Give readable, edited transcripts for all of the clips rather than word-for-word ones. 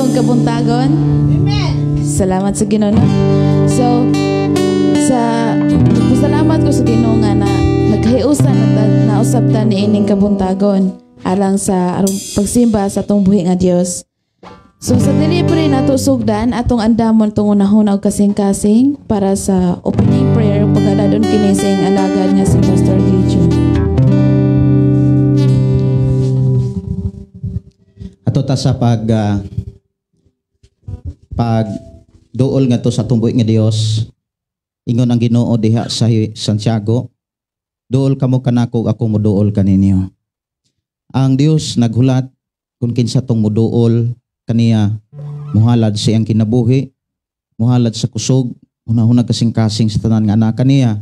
Karong kabuntagon? Amen. Salamat sa Ginoo, no? So sa nagpasalamat ko sa Ginoo nga na nagkahiusan na nausab ta niining kabuntagon alang sa arong pagsimba sa atong buhi nga Dios. So sa dili pa rin nato sugdan atong andamon tungod hunahuna og kasing-kasing para sa opening prayer, pagkaladon kini sa iyang alagad nga si Pastor Gideon. Ato ta sa pag duol nga to sa tumbuhi nga Dios. Ingon ang Ginoo diha sa Santiago, "Duol kamo kanako, ako moduol kaninyo." Ang Dios naghulat kung kinsa tong moduol kaniya, muhalad sa iyang kinabuhi, muhalad sa kusog, hunahuna, kasing-kasing sa tanan nga anak kaniya.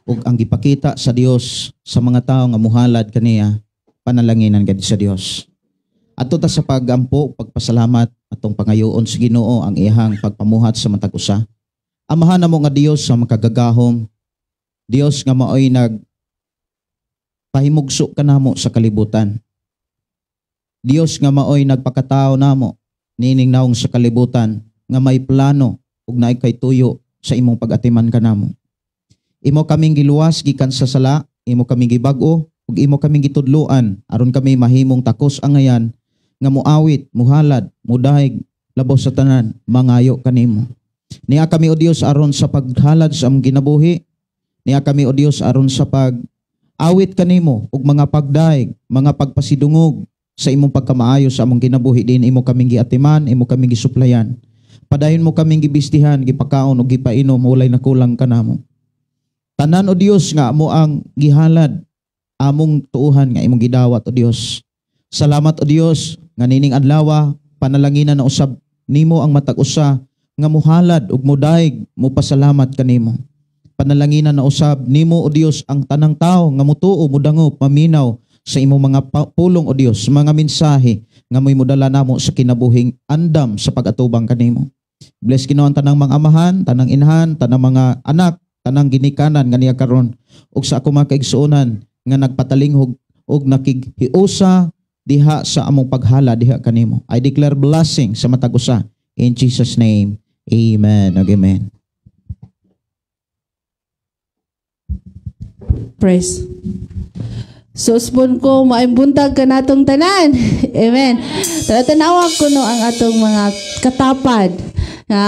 Ug ang gipakita sa Dios sa mga tawo nga muhalad kaniya, panalanginan gid sa Dios. Ato ta sa pagampo, pagpasalamat, atong pangayoon sa Ginoo ang iyang pagpamuhat sa matag usa. Amahan namo nga Dios sa makagagahom, Dios nga maoy nag pahimugso kanamo sa kalibutan. Dios nga maoy nagpakatao namo niining naong sa kalibutan nga may plano ug naay kay tuyo sa imong pag-atiman kanamo. Imo kaming giluwas gikan sa sala, imo kaming gibag-o ug imo kaming gitudloan aron kami mahimong takos angayan nga muawit, muhalad, mudahig, labaw sa tanan, mangayo kanimo. Niya kami, O Dios, aron sa paghalad sa among kinabuhi. Niya kami, O Dios, aron sa pag awit kanimo ug mga pagdaig, mga pagpasidungog sa imong pagkamaayo sa among kinabuhi din imo kaming giatiman, imo kaming gisuplayan. Padayon mo kaming gibistihan, gipakaon ug gipainom, walay nakulang kanamo. Tanan, O Dios, nga amo ang gihalad, among tuuhan nga imong gidawat, O Dios. Salamat, O Dios, nga nining adlaw panalanginan na usab nimo ang matag usa nga muhalad ug mudaig, mupasalamat kanimo. Panalanginan na usab nimo, O Dios, ang tanang tao nga mutuo, mudangop, maminaw sa imong mga pulong, O Dios, mga mensahe nga mo'y modala namo sa kinabuhing andam sa pag-atubang kanimo. Bless, Ginoo, ang tanang mga amahan, tanang inahan, tanang mga anak, tanang ginikanan nga niya karon ug sa ako mga kaigsuonan nga nagpatalinghog ug nakighiusa diha sa among paghala diha kanimo. I declare blessing sa matag usa in Jesus' name. Amen. Ug amen. Praise. So, usbon ko, maayong buntag kanatong tanan. Amen. Tanawa ko no ang atong mga katapad. Nga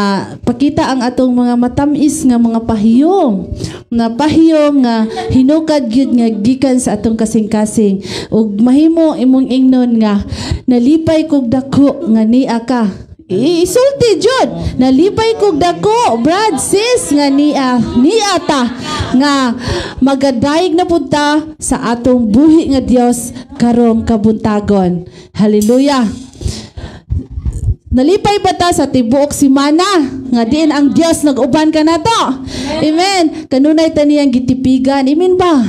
pakita ang atong mga matamis nga mga pahiyom. Na pahiyom nga hinukad gyud nga gikan sa atong kasing-kasing. Ug mahimo imong ingnon nga nalipay kog dako nga nia ka. Isulti jud. Nalipay kog dako, brad, sis, nga nia, nia ta nga magadayeg na pud ta sa atong buhi nga Dios karong kabuntagon. Hallelujah. Nalipay ba ta sa tibuok simana nga diin ang Dios nag-uban kanato? Amen. Kanunay ta niyang gitipigan. Amen ba?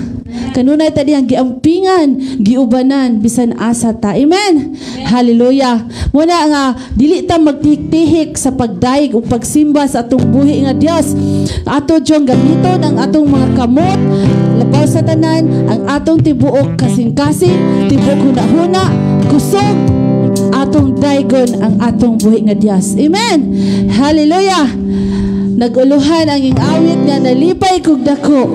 Kanunay ta niyang giampingan, giubanan bisan asa ta. Amen. Hallelujah. Muna nga dili ta magtihik-tihik sa pagdayeg o pagsimba sa atong buhi nga Dios. Ato diyong gamiton ang atong mga kamot, labaw sa tanan ang atong tibuok kasing-kasing, tibuok huna-huna, kusog, atong daygon ang atong buhi nga Dios. Amen. Hallelujah. Naguluhan ang ing awit nga nalipay kog dako.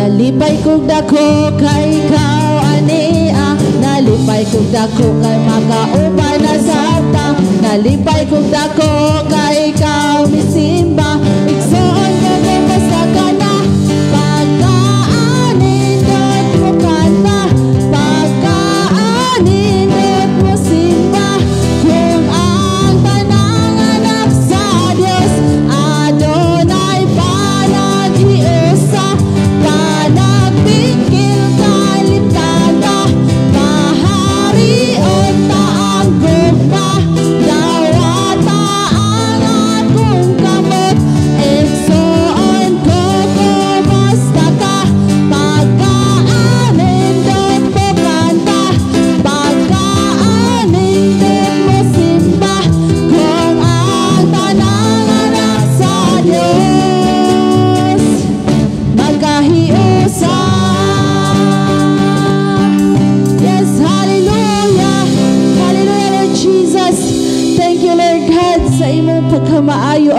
Nalipay kog dako kay ikaw ania. Nalipay kog dako kay makauban na sabta. Nalipay kog dako kay ikaw misimba. Igsoon nga basta ka na. Pagkaanindot mo kanta, pagkaanindot mo simba. Kung ang tanang anak sa Dios adunay panaghiusa, panagpingkil kaliptana, paharion ta ang gugma, dawata ang akong kamot.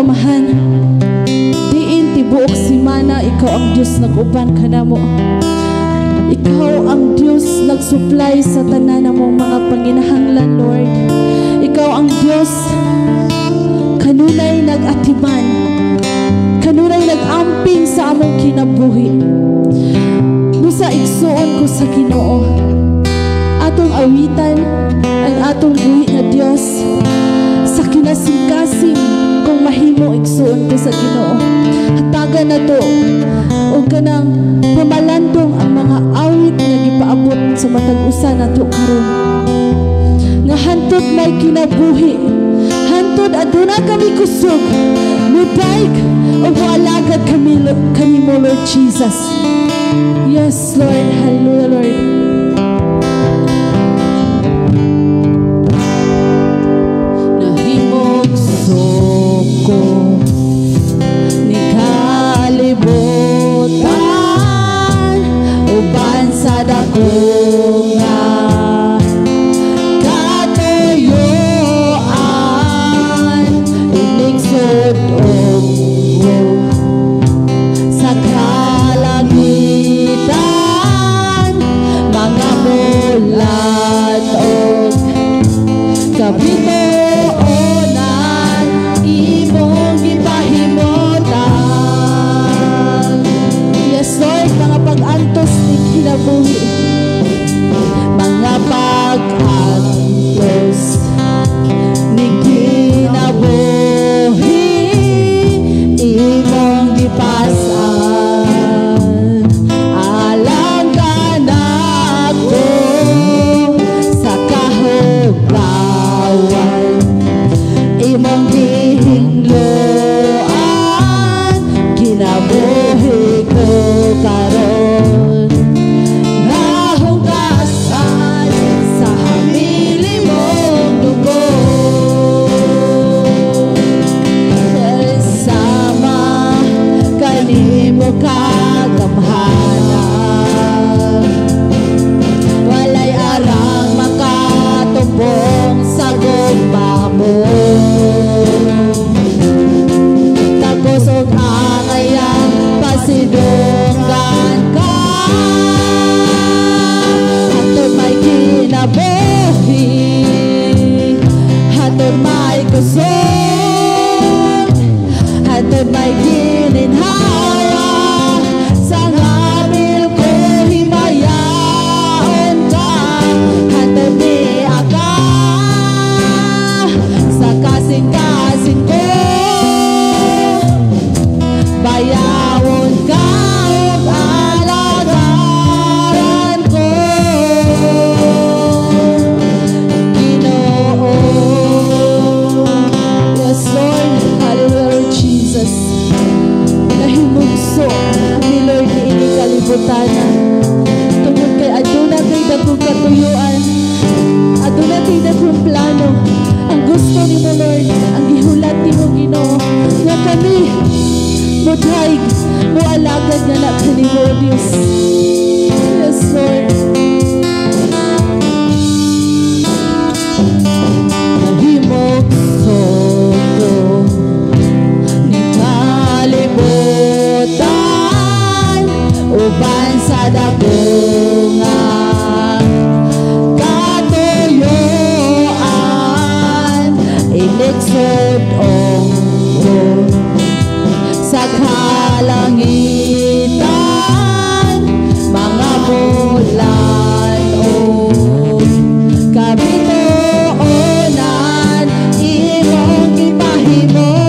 Amahan. Diin tibuok simana, ikaw ang Diyos nag-uban kanamo. Ikaw ang Diyos nag-supply sa tanan namong mga panginahanglan, Lord. Ikaw ang Diyos kanunay nag-atiman, kanunay nag-amping sa among kinabuhi. Busa, igsuon ko sa Ginoo, atong awitan ang atong buhi nga Dios sa kinasingkasing kung mahimo, igsuon ko sa Ginoo. Hatagan nato og kanang pamalandong ang mga awit nga gipaabot sa matag usa nato karon, nga hantod may kinabuhi, hantod aduna kami kusog, mudayeg o moalagad kami kanimo, Lord Jesus. Yes, Lord. Hallelujah, Lord. Nahimugso ko ni kalibutan uban sa dako nga katuyuan, inigsod og sa kalangitan, mga bulan og kabituonan, imong gipahimutan. Yes, Lord, mga pag-antos ni kinabuhi, mga pag-antos ni kinabuhi, imong gipasan alang kanako sa kahugawan, imong gihinloan kinabuhi ko karon, nahugasan sa hamili mong dugo. Sama kanimo kagamhanan, walay arang makatubong sa gugma mo. Takos og angayang pasidunggan ka hantod may kinabuhi, hantod may kusog, hantod may gininhawa. Sa ngabil ko himayaon ka hantod ni aka sa kasing-kasing ko, bayawon ka ug alagaran ko, Ginoo. Yes, Lord. Hallelujah, Lord Jesus. Nahimugso ni Lord ni ini kalibutan tungod kay aduna kay dakong katuyuan, aduna kay dakong plano. Ang gusto nimo, Lord, ang gihulat nimo, Ginoo, nga kami modayeg, moalagad nga na kanimo, Dios. Yes, Lord. Nahimugso ko ni kalibutan uban sa dako nga katuyuan, inigsod ko sa kalangitan, mga bulan og kabituonan, imong gipahimutan.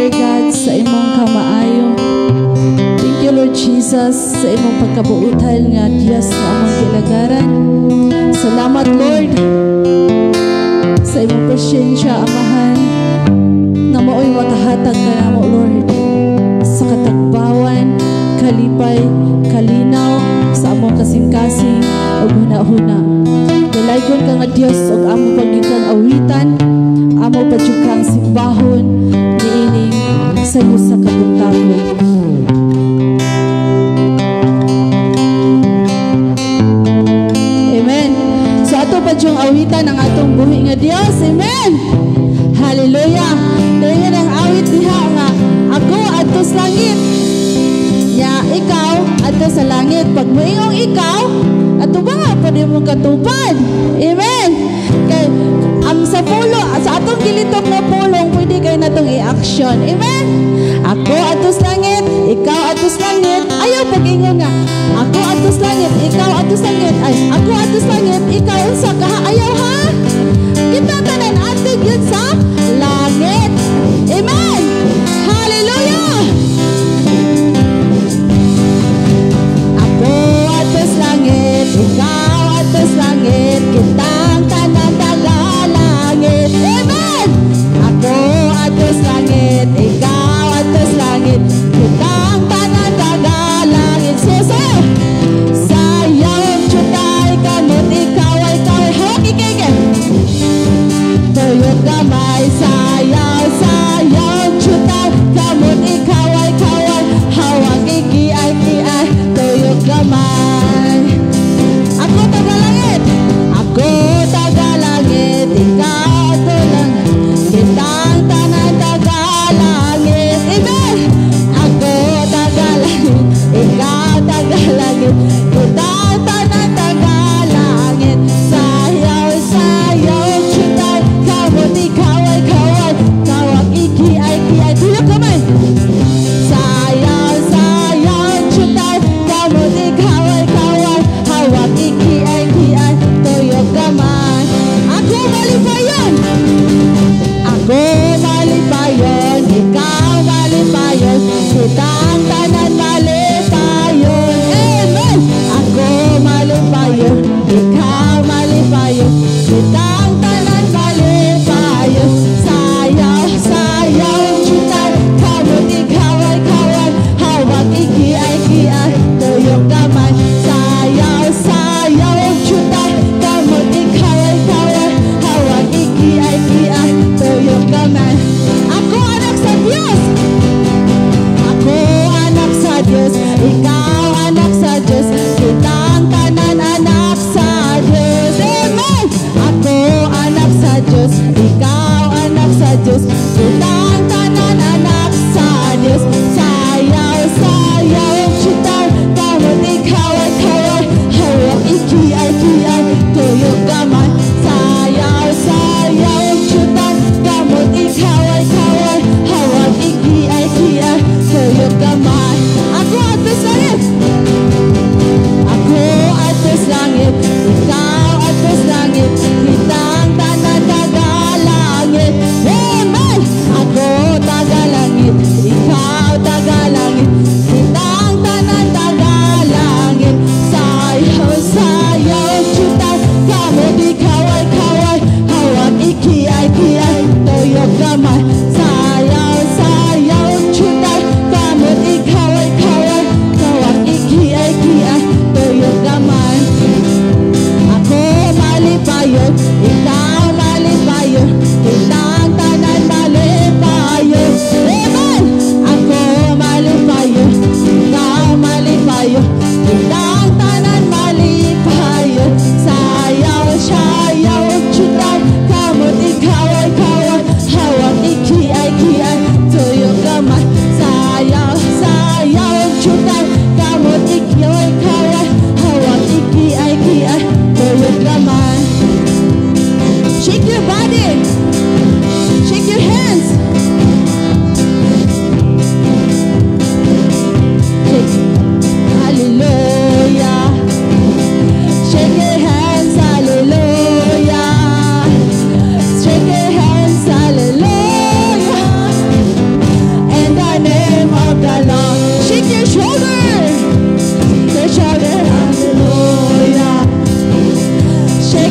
Father God, sa imong kamaayo. Thank you, Lord Jesus, sa imong pagkabuutan nga Diyos nga among gilagaran. Salamat, Lord, sa imong presensya, Amahan, nga mao'y makahatag kanamo, Lord, sa katagbawan, kalipay, kalinaw sa among kasing-kasing ug huna-huna. Dalaygon ka nga Dios ug amo pa gyud kang awitan, amo pa gyud kang simbahon niining sa sa kabuntagon. Amen. So ato pa yung awitan ang atong buhi nga Dios. Amen. Hallelujah. Dayon ang awit diha nga ako adto sa langit. Ya ikaw adto sa langit. Pag moingong ikaw, ato ba nga pwede mo katupad? Amen. Kay ang sa pulo, sa atong gilitok na pulong, pwede kay natong i-action. Amen. Ako adto sa langit, ikaw adto sa langit. Ayaw pag-ingon nga ako adto sa langit, ikaw adto sa langit. Ay, ako adto sa langit, ikaw unsa ka? Ayaw ha? Kita tanan adto gyud sa langit. Amen. Hallelujah. Ako adto sa langit, ikaw adto sa langit, kitang tanan taga langit. Amen. Ako adto sa langit, ikaw adto sa langit, kitang tanan taga langit. Suso. Sayaw jutay kamot ikaw ay kay hawak ikike. Tuyot gamay.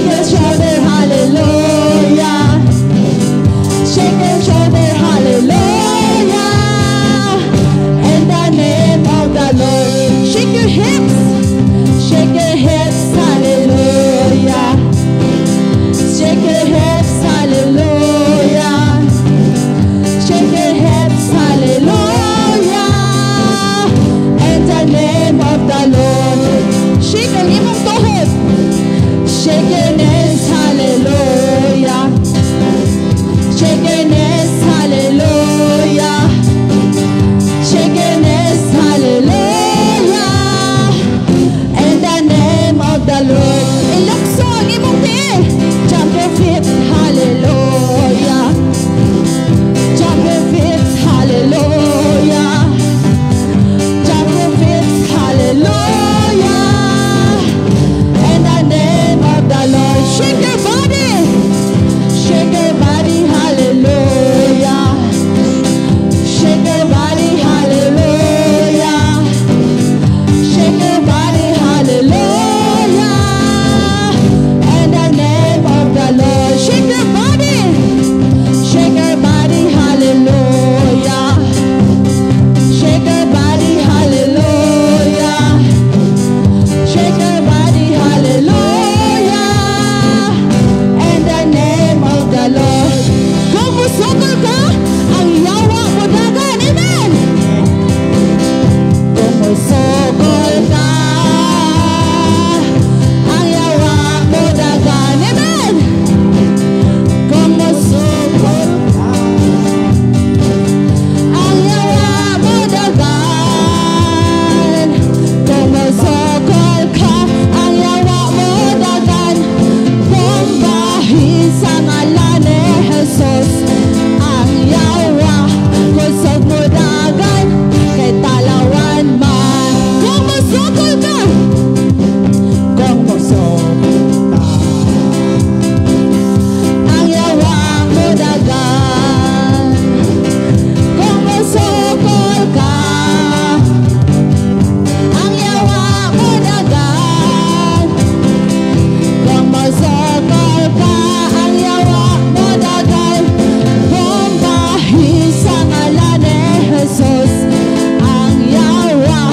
Shake your shoulder, hallelujah. Shake your shoulder, hallelujah. In the name of the Lord. Shake your hips. Shake your hips, hallelujah. Shake your hips, hallelujah. Shake your hips, hallelujah. In the name of the Lord. Shake ang imong tuhod. Shake your knees, hallelujah. Shake your knees, hallelujah. Shake your knees, hallelujah. In the name of the Lord. Ilukso ang imong tiil. Jump your feet, hallelujah. Jump your feet, hallelujah. Jump your feet, hallelujah. In the name of the Lord. Shake your body. Shake your body, hallelujah. Shake your body, hallelujah. Shake your body, hallelujah. In the name of the Lord. Shake your body. Shake your body, hallelujah. Shake your body, hallelujah. Shake your body, hallelujah. In the name of the Lord. Kung musukol ka, ang yawa modagan. Amen! Kung musukol ka, ang yawa modagan. Amen! Kung musukol ka, ang yawa modagan. Kung musukol ka, ang yawa modagan. Bombahin sa ngalan ni Jesus. Ang yawa, kusog modagan, kay talawan man. Kung musukol ka, kung musukol ka, ang yawa modagan. Kung musukol ka, ang yawa modagan. Kung musukol ka, ang yawa modagan. Bombahin sa ngalan ni Jesus. Ang yawa,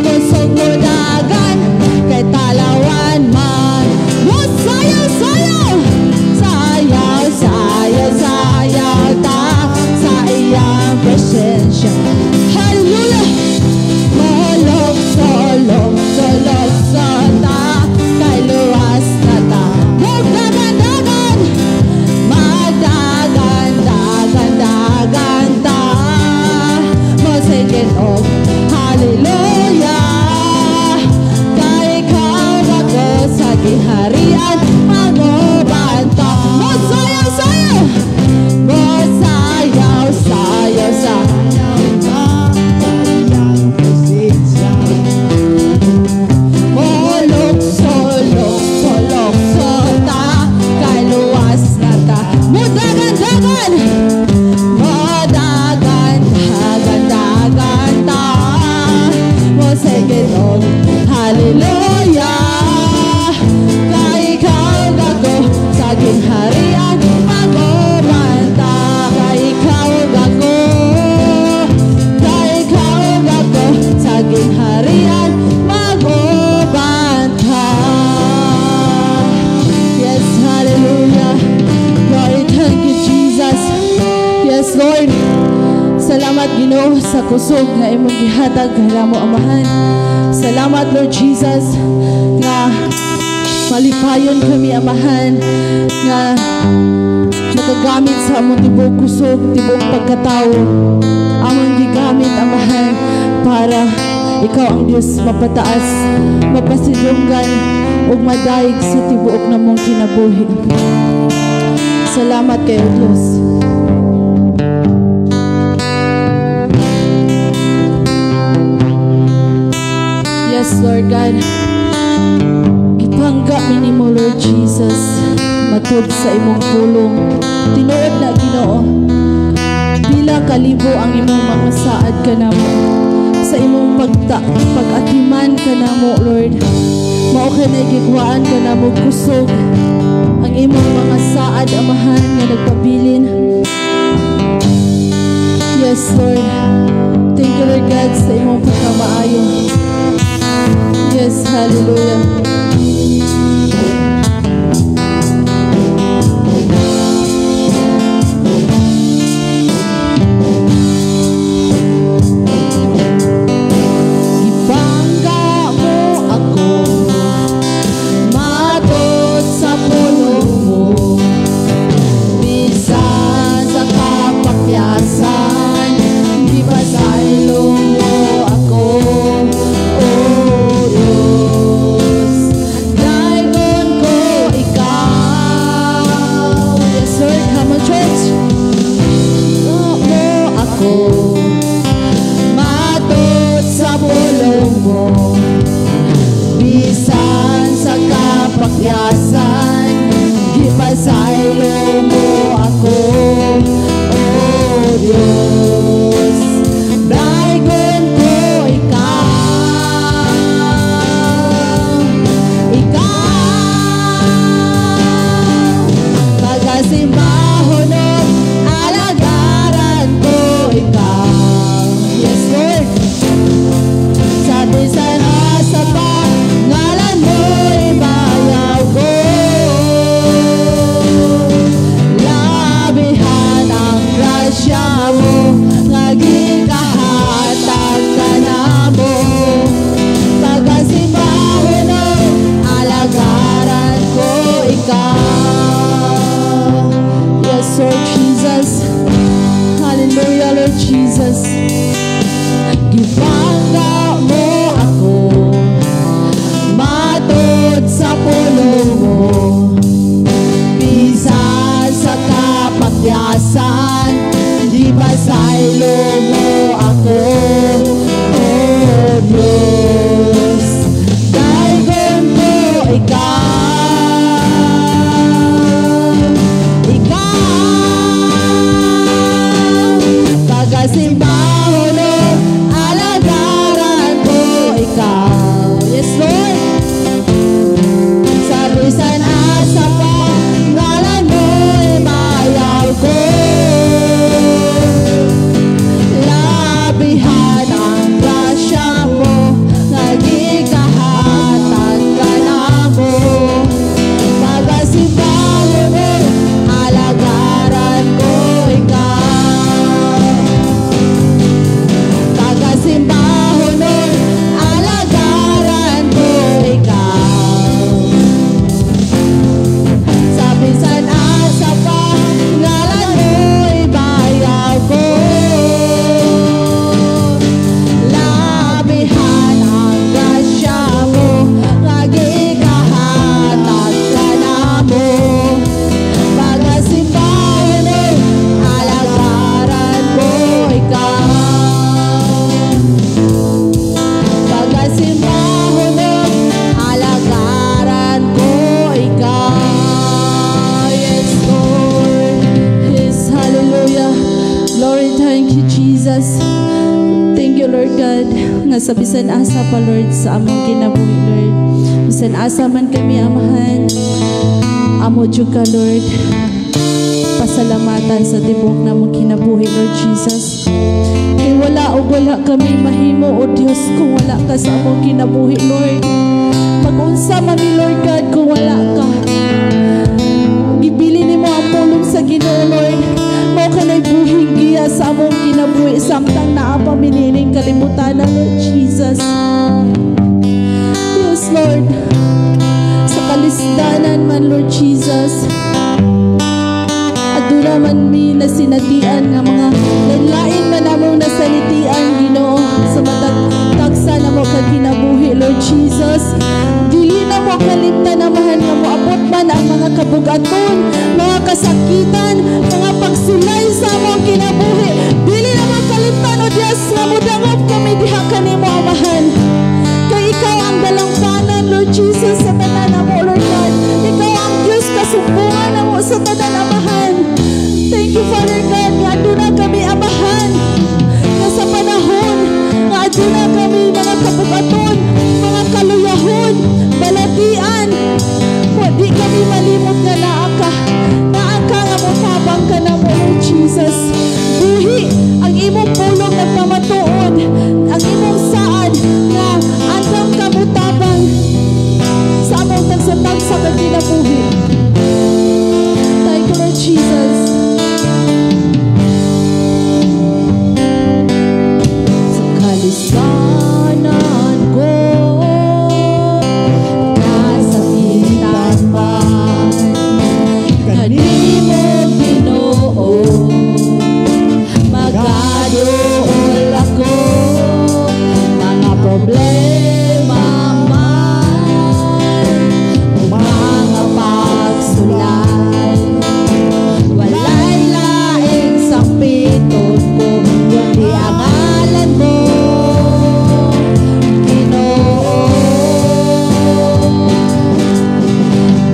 kusog modagan, kay talawan man. Sayaw, sayaw! Sayaw, sayaw, sayaw ta sa iyang presensya. Hallelujah! Molukso, lukso, lukso ta, kay luwas na ta. Magdagan-dagan, magdagan, dagan, dagan ta. Mosigit og hallelujah. Kay ikaw ako sa giharian, mag-uban ta. Mosayaw, sayaw! Mosayaw, sayaw, sayaw ta sa iyang presensya. Molukso, lukso, lukso ta, kay luwas na ta. Mudagan-dagan! Mudagan, dagan, dagan ta. Mosigit og hallelujah. Kay ikaw gako sa gingharian, mag-uban ta. Kay ikaw gako, kay ikaw gako sa gingharian, mag-uban ta. Yes, hallelujah. Glory, thank you, Jesus. Yes, Lord. Salamat, Ginoo, sa kusog nga imong gihatag kanamo, Amahan. Salamat, Lord Jesus, nga malipayon kami, Amahan, nga nakagamit sa among tibuok kusog, tibuok pagkatawo. Among gigamit, Amahan, para ikaw ang Diyos mapataas, mapasidunggan, ug madayeg sa tibuok namong kinabuhi. Salamat kayo, Diyos. Yes, Lord God. Gipangga mi nimo, Lord Jesus, matud sa imong pulong. Tinuod na, Ginoo. Pila kalibo ang imong mga saad kanamo sa imong pag-atiman kanamo, Lord. Mao kay gigwaan kanamo kusog. Ang imong mga saad, Amahan, nga nagpabilin. Yes, Lord. Thank you, Lord God, sa imong pagkamaayo. Yes, hallelujah. Gipangga mo ako matod sa pulong mo, bisan sa kapakyasan, gipasaylo mo ako, O Diyos. Daygon ko ikaw. Yes, Lord, come on, church. Mo ako matod sa pulong mo, bisan sa kapakyasan, gipasaylo mo ako, O Diyos. Daygon ko ikaw, ikaw, pagkasimbahon ug alagaran ko ikaw. Yes, Lord. Sa bisan asa pa, ngalan mo'y bayaw ko. Labihan ang grasya mo, nga gikahatag kanamo. Pagkasimbahon ug alagaran ko ikaw. Yes, Lord Jesus. Hallelujah, Lord Jesus. Gipangga mo ako matod sa pulong mo, bisan sa kapakyasan, gipasaylo mo ako, O Diyos. Daygon ko ikaw, ikaw, pagkasimbahon ug alagaran ko ikaw. Yes, Lord. Sa bisan asa pa, ngalan mo'y mayaw ko. Labihan ang grasya mo, nga gikahatag kanamo. Pagkasimbahon ug alagaran ko ikaw. Pagkasimbahon ug alagaran ko ikaw. Sa bisan asa pa, ngalan mo'y bayaw ko. Labihan ang grasya mo, nga gikahatag kanamo. Pagkasimbahon ug alagaran ko ikaw. Pagkasimbahon ug alagaran ko ikaw. Yes, Lord. Yes, hallelujah. Glory, thank you, Jesus. Thank you, Lord God. Nga sa bisan asa pa, Lord, sa among kinabuhi, Lord. Bisan asa man kami, Amahan. Amo jud ka, Lord. Pasalamatan sa tibok namong kinabuhi, Lord Jesus. Kay wala o wala kami mahimo, O Dios, kung wala ka sa among kinabuhi, Lord. Mag-unsa man mi, Lord God, kung wala ka. Gibili nimo ang pulong sa Ginoo, Lord. Mao kanay buhing giya sa among kinabuhi samtang naa pa mi niining kalibutan, Lord Jesus. Yes, Lord. Sa kalisdanan man, Lord Jesus. Aduna man mi nasinatian nga mga lain man namong nasanitian, Ginoo, sa matag tagsa namo ka kinabuhi, Lord Jesus. Dili na mo kalimtan, Amahan, nga moabot man ang mga kabugaton, mga kasakitan, mga pagsulay sa among kinabuhi. Dili na mo kalimtan, O Dios, nga modangop kami diha kanimo, Amahan. Kay ikaw ang dalampanan, Lord Jesus, sa tanan namo, Lord God. Ikaw ang Dios kasumbungan namo sa tanan, Amahan. Thank you, Father God, nga aduna kami, Amahan. Nga sa panahon nga aduna kami mga kabugaton, mga kaluyahon, balatian, wa di kami Kalimot nga naa ka. Naa ka nga motabang ka namo, Lord Jesus. Buhi ang imong pulong nagpamatuod, ang imong saad nga andam ka motabang sa among tagsa-tagsa ka kinabuhi. Thank you, Lord Jesus. Sa kalisanan ko, kasakitan man, kanimo, Ginoo, magaduol ako, mga problema man, mga pagsulay, walay laing sampiton ko kundi ang ngalan mo, Ginoo.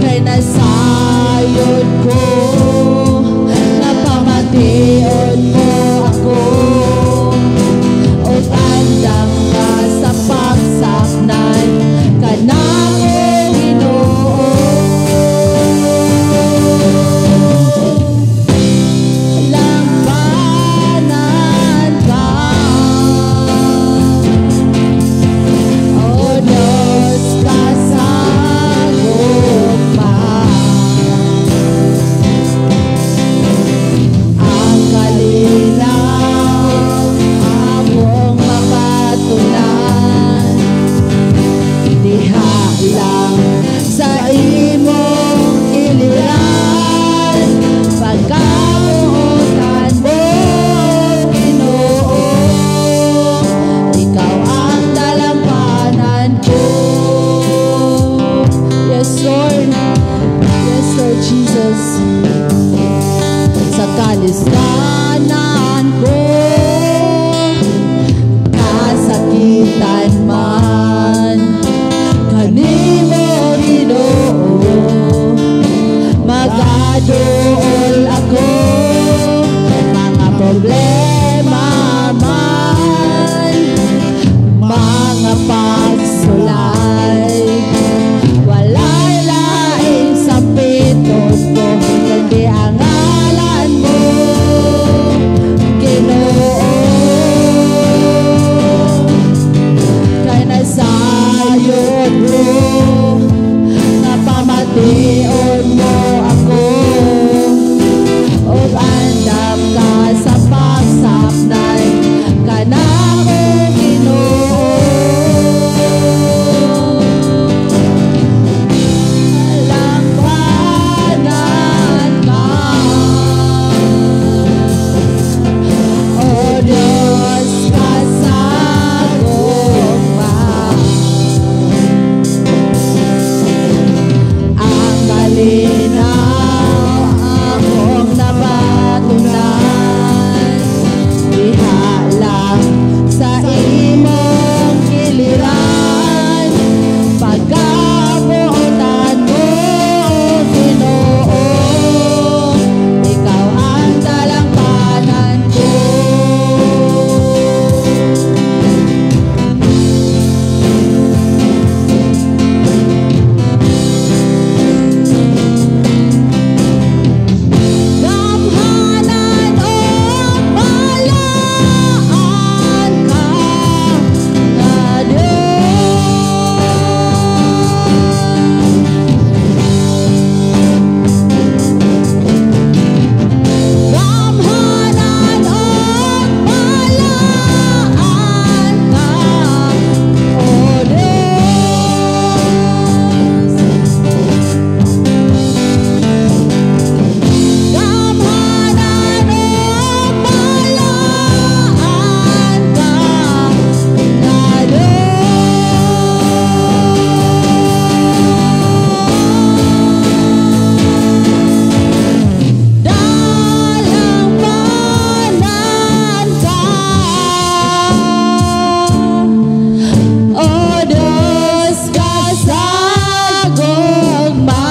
Kay nasayod ko nga pamation mo ako ug andam ka sa pagsaknan kanako, Ginoo. Lampanan ka, O Diyos, kasagupma. Ang kalinaw among mapatunan diha lang sa imong iliran. Pagkabuotan mo, Ginoo, ikaw ang dalampanan ko. Yes, Lord. Yes, Lord Jesus. Sa kalistanan ko, kasakitan man, kanimo, Ginoo, magaduol ako, mga problema man, mga pagsulay, walay laing sampiton ko kundi ang ngalan mo, Ginoo. Kay nasayod ko nga pamation mo ako ug andam ka sa pagsaknay kanako, Ginoo. Lampanan ka, O Diyos, kasagupma. Ang kalinaw among napatunan diha lang sa imong kiliran. Pagkabuotan mo, Ginoo, ikaw ang dalampanan ko. Gamhanan og balaan ka nga Dios. Gamhanan og balaan ka, O Dios. Gamhanan og balaan ka nga Dios. Dalampanan ka, O Diyos, kasagugma.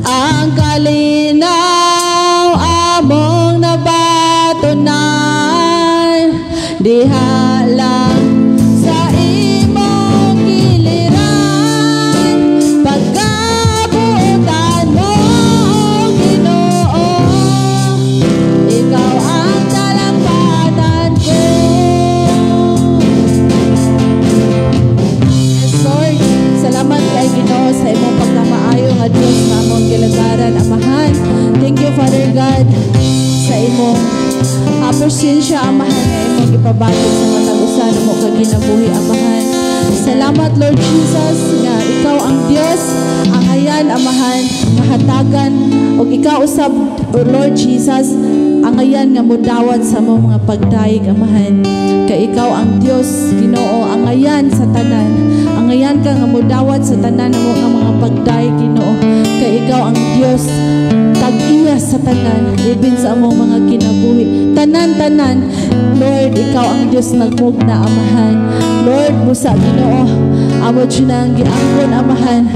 Ang kalinaw among nabatunan diha lang sa imong kiliran. kay Ginoo sa imong pagkamaayo nga Dios nga among gilagaran, Amahan. Thank you, Father God, sa imong presensya, Amahan, nga imong gipabatok sa matag usa namo ka kinabuhi, Amahan. Salamat, Lord Jesus, nga ikaw ang Dios, angayan, Amahan, nga hatagan ug ikaw usab, Lord Jesus, angayan nga mudawat sa among mga pagdayeg, Amahan. Kay ikaw ang Dios, Ginoo, angayan sa tanan. Angayan ka nga mudawat sa tanan namo nga mga pagdayeg, Ginoo. Kay ikaw ang Dios tag-iya sa tanan, ibin sa among mga kinabuhi. Tanan-tanan, Lord, ikaw ang Dios nagmugna, Amahan. Lord, busa, Ginoo, amo jud ang giangkon, Amahan,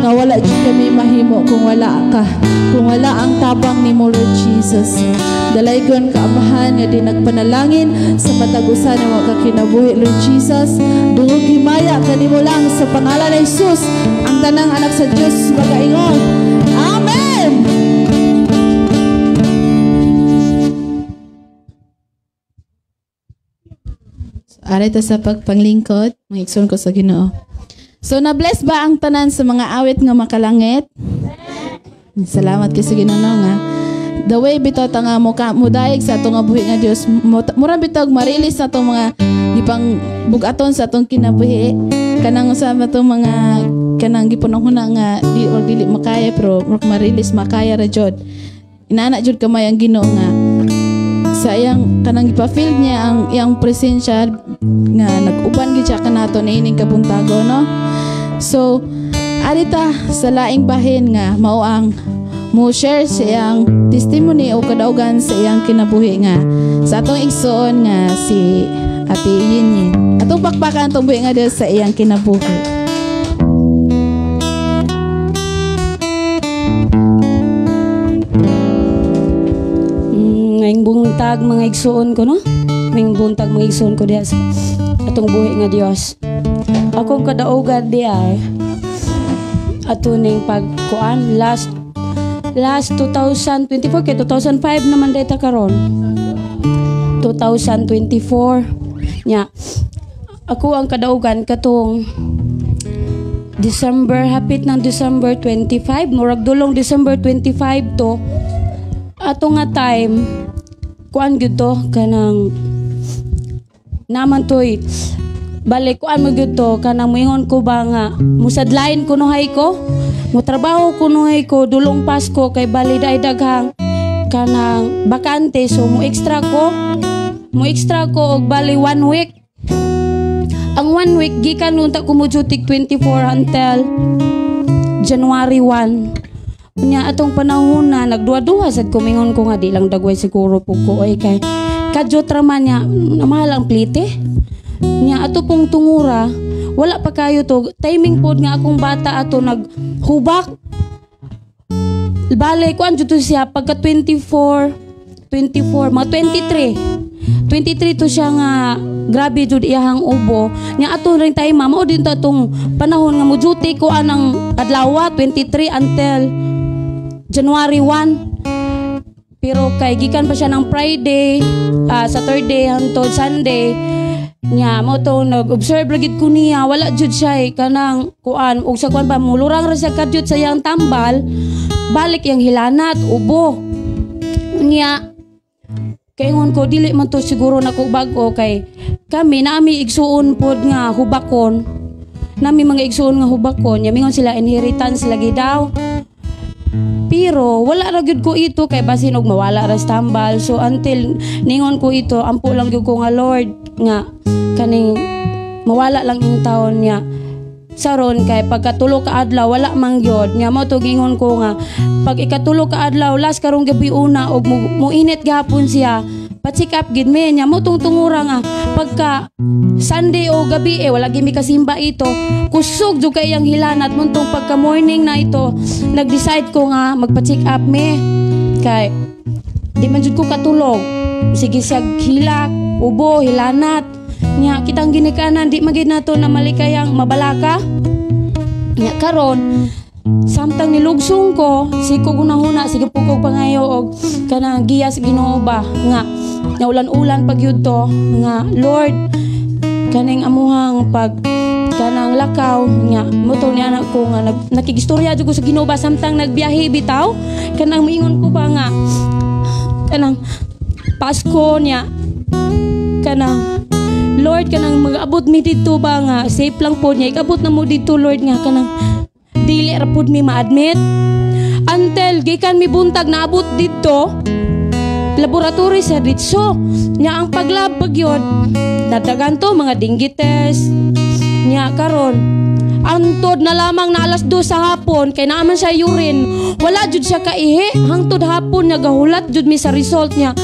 nga wala jud kami mahimo kung wala ka. Kung wala ang tabang nimo, Lord Jesus. Dalaygon ka, Amahan, nga di nagpanalangin sa matag usa namo ka kinabuhi, Lord Jesus. Dungog himaya kanimo lang sa pangalan ni Jesus, ang tanang anak sa Dios magaingon. Amen. Ari ta sa pagpanglingkod, mga igsoon ko sa Ginoo. So na-bless ba ang tanan sa mga awit nga makalangit? Salamat kay sa Ginoo nga. The way bitaw ta nga mudayeg sa atong nga buhi nga Dios, mura bitaw ma-release na atong mga gipang bugaton sa atong kinabuhi, kanang sa atong mga kanang gipunong-huna nga di or dili makaya, pero ma-release makaya ra jud. Inana jud kamay ang Ginoo nga sa iyang kanang ipa-feel niya ang iyang presensya nga nag-uban gid siya kanato niining kabuntago, no? So arita sa laing bahin nga mao ang mo share sa iyang testimony o kadaugan sa iyang kinabuhi nga sa atong igsoon nga si Ate Yinyin. Atong pakpakan atong buhi nga Dios sa iyang kinabuhi. Ngayong buntag mga igsoon ko, no? Ngayong buntag mga igsoon ko diha sa atong buhi nga Dios. Akong kadaugan diha ato ning pagkuan last 2024 kay 2005 naman data karon. 2024 nya ako ang kadaugan katong December, hapit ng December 25, murag dulong December 25 to ato nga time kuan gyud to kanang naman toy balik kuan mo gyud to kanang moingon ko ba nga musadlain kunuhay ko, motrabaho kunuhay ko dulong Pasko kay bali day daghang kanang bakante, so mo extra ko og bali 1 week. Ang 1 week gikan unta ko mo duty 24 until January 1. Nya atong panahon na nagduha-duha sad ko, mingon ko nga di lang dagway siguro pug ko oy kay kadyot ra man niya, mahal ang plite. Nya ato pong tungura wala pa kayo to timing pod nga akong bata ato naghubak. Bale kuan jud to siya pagka 24 mga 23 to siya nga grabe jud iyahang ubo. Nya ato ring time mao din to atong panahon nga mo duty ko anang adlaw 23 until January 1. Pero kay gikan pa siya ng Friday, Saturday hangtod Sunday. Nya mo to nag-observe ra gid ko niya, wala jud siya kanang kuan ug sa kuan pa mulurang ra siya kadyot sa iyang tambal, balik iyang hilanat ubo. Nya kaingon ko dili man to siguro nako bag-o kay kami nami igsuon pod nga hubakon. Nami mga igsuon nga hubakon, nya mingon sila inheritance lagi daw. Pero wala ra gyud ko ito kay basin og mawala ra sa tambal. So until ningon ko ito, ampo lang gyud ko nga Lord nga kaning mawala lang in taon niya. Saron kay pagkatulo ka adlaw wala man gyud. Nya mo to gingon ko nga pag ikatulo ka adlaw last karong gabi una og mo init gihapon siya, pa-check up gid me. Nya mo tong tungura nga pagka Sunday o gabi wala gid mi kasimba ito, kusog jud kay iyang hilanat. Muntong pagka morning na ito nag-decide ko nga magpa-check up me kay di man jud ko katulog. Sige siya hilak, ubo, hilanat. Nya kitang ginikanan di magid nato na malikayang mabalaka. Nya karon samtang nilugsong ko, siko gunahuna, sige po ko pangayo og kanang giya sa Ginoo ba nga naulan-ulan pag yun to nga Lord kaning amuhang pag kanang Kanang lakaw nga moto ni anak ko nga nakigistorya jud ko sa Ginoo ba samtang nagbiyahe bitaw. Kanang moingon ko ba nga kanang Pasko niya kanang Lord kanang mag-abot mi didto ba nga safe lang po niya ikabot na mo didto Lord nga kanang dili ra pud mi ma-admit until gikan mi buntag naabot didto laboratory sa ditso nya ang paglab gyud nadagan to mga dengue test nya karon antod na lamang na alas 2 sa hapon kay naaman siya urine wala jud siya kaihi hangtod hapon nga gahulat jud mi sa result niya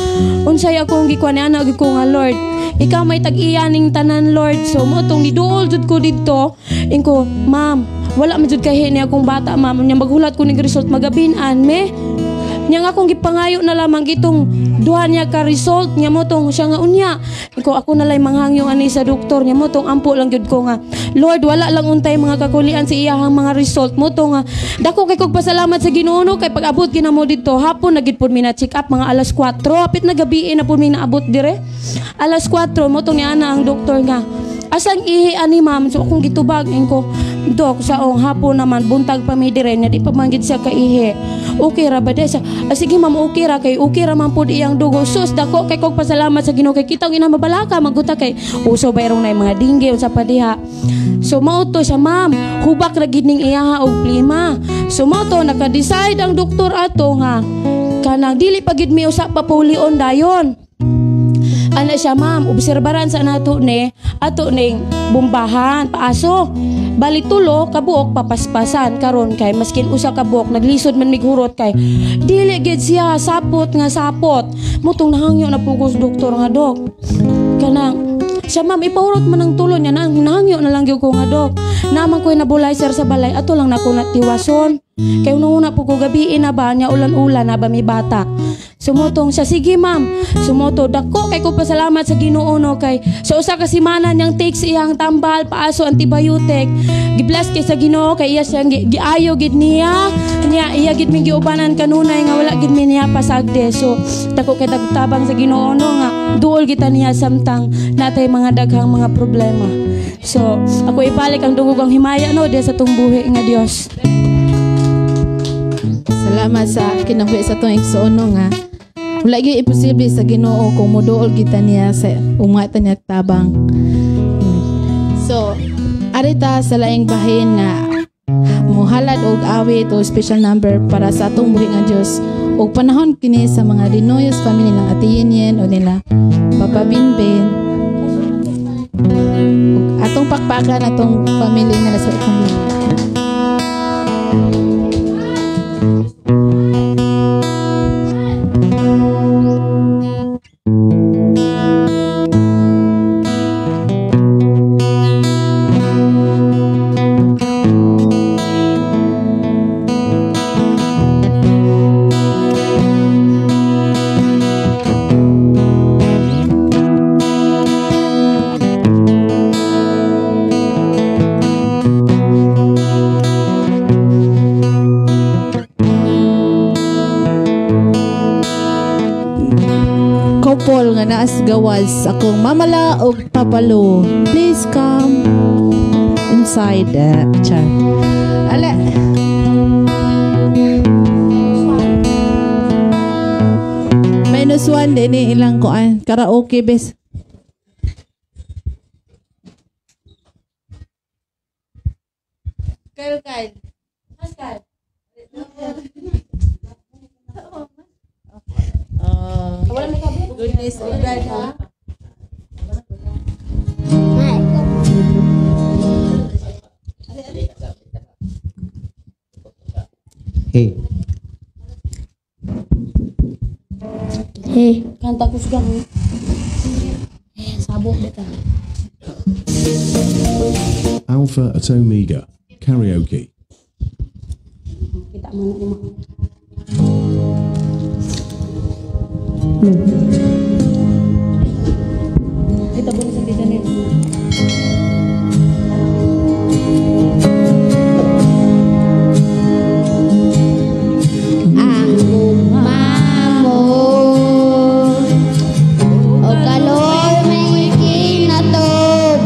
unsay akong gikuan ni ana ko nga Lord ikaw may tag-iya ning tanan Lord. So mo tong niduol jud ko didto ingko ma'am wala man jud kaihi ni akong bata ma'am nya maghulat ko ning result magabinan me nya nga akong gipangayo na lamang gitong duha niya ka result nya mo tong siya nga unya iko ako na lay manghangyo ani sa doktor nya mo tong ampo lang gyud ko nga Lord wala lang untay mga kakulian sa iyahang mga result mo tong nga dako kay kog pasalamat sa Ginoo no kay pag-abot gina mo didto hapon na gid pud mi na check up mga alas 4 apit na gabi na pud mi naabot dire alas 4 mo tong niana ang doktor nga asang ihi ani ma'am so akong gitubag ingko dok saong hapon naman buntag pa mi dire nya di pa man gid siya kaihi okay ra ba siya sige ma'am okay ra kay okay ra man pud iyang dugo sus dako kay kog pasalamat sa Ginoo kay kitang ina mabalaka maguta kay uso bayrong nay mga dingge unsa pa diha so mao to siya ma'am hubak ra gid ning iyaha og plima so mao to naka-decide ang doktor ato nga kanang dili pa gid mi usa pa pulion dayon. Ana siya ma'am, obserbaran sa nato ni ato ning bombahan paaso. Bali tulo kabuok papaspasan karon kay maskin usa ka buok naglisod man mighurot kay dili gid siya sapot nga sapot. Mutong nahangyo na pugos doktor nga dok. Kanang siya ma'am ipahurot man ang tulo niya nang nahangyo na lang gyud ko nga dok. Naman ko'y nebulizer sa balay ato lang nako na tiwason. Kay una-una po ko gabiin na ba niya ulan-ulan na ba mi bata. Sumotong siya, sige ma'am. Sumoto, dako kay ko pasalamat sa Ginoo no kay sa usa ka semana niyang takes iyang tambal, paaso, antibiotic. Gibless kay sa Ginoo kay iya siyang giayo gid niya. Niya iya gid mi giubanan kanunay nga wala gid mi niya pasagde. So dako kay tagtabang sa Ginoo no nga duol kita niya samtang natay mga daghang mga problema. So ako ibalik ang dungog ang himaya no diha sa tungbuhi nga Dios. Salamat sa kinabuhi sa tong igsoon no nga wala gyud imposible sa Ginoo kung moduol kita niya sa umata niya tabang. So, arita sa laing bahin nga muhalad og awit o special number para sa atong buhi nga Dios og panahon kini sa mga Dinoyos family lang Ate Yen o nila Papa Binbin. Ug atong pakpakan atong family nila sa itong buhi. Couple nga naas gawas akong mamala og papalo. Please come inside the chair. Ala. -1 din ni ilang kuan karaoke bes. Kyle Kyle. Pascal. Goodness of God, ha? Hey. Hey, kanta ko sugang. Sabok dito. Alpha at Omega Karaoke. Kita mo na mo. Ito po sa tita nito. Ang mamo o kaloy may kinatuban.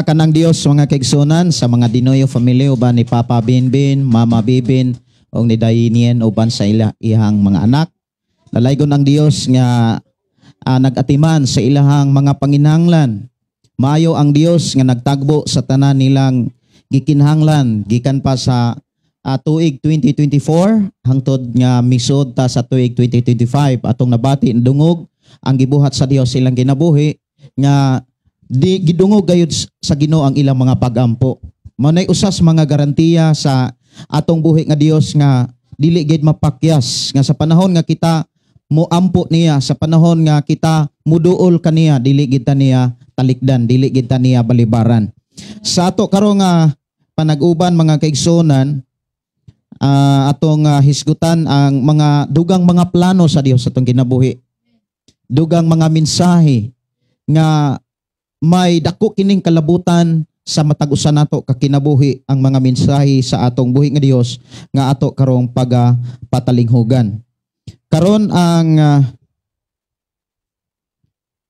kanang Dios, mga kaigsunan, sa mga Dinoyo family uban ni Papa Binbin, Mama Bibin ug ni Dainien uban sa ila ihang mga anak. Nalaygon ang Dios nga nag-atiman sa ilahang mga panginahanglan. Maayo ang Dios nga nagtagbo sa tanan nilang gikinahanglan gikan pa sa tuig 2024 hangtod nga misod ta sa tuig 2025. Atong nabati, dungog ang gibuhat sa Dios ilang kinabuhi nga di gidungog gayud sa Ginoo ang ilang mga pagampo. Mao nay usas mga garantiya sa atong buhi nga Dios nga dili gid mapakyas, nga sa panahon nga kita moampo niya, sa panahon nga kita muduol kaniya, dili gid ta niya talikdan, dili gid ta niya balibaran. Sa ato karon nga panag-uban, mga kaigsuonan, atong hisgutan ang mga dugang mga plano sa Dios sa atong kinabuhi. Dugang mga mensahe nga may dako kining kalabutan sa matag usa nato ka kinabuhi, ang mga mensahe sa atong buhi nga Dios nga ato karong paga patalinghugan. Karon ang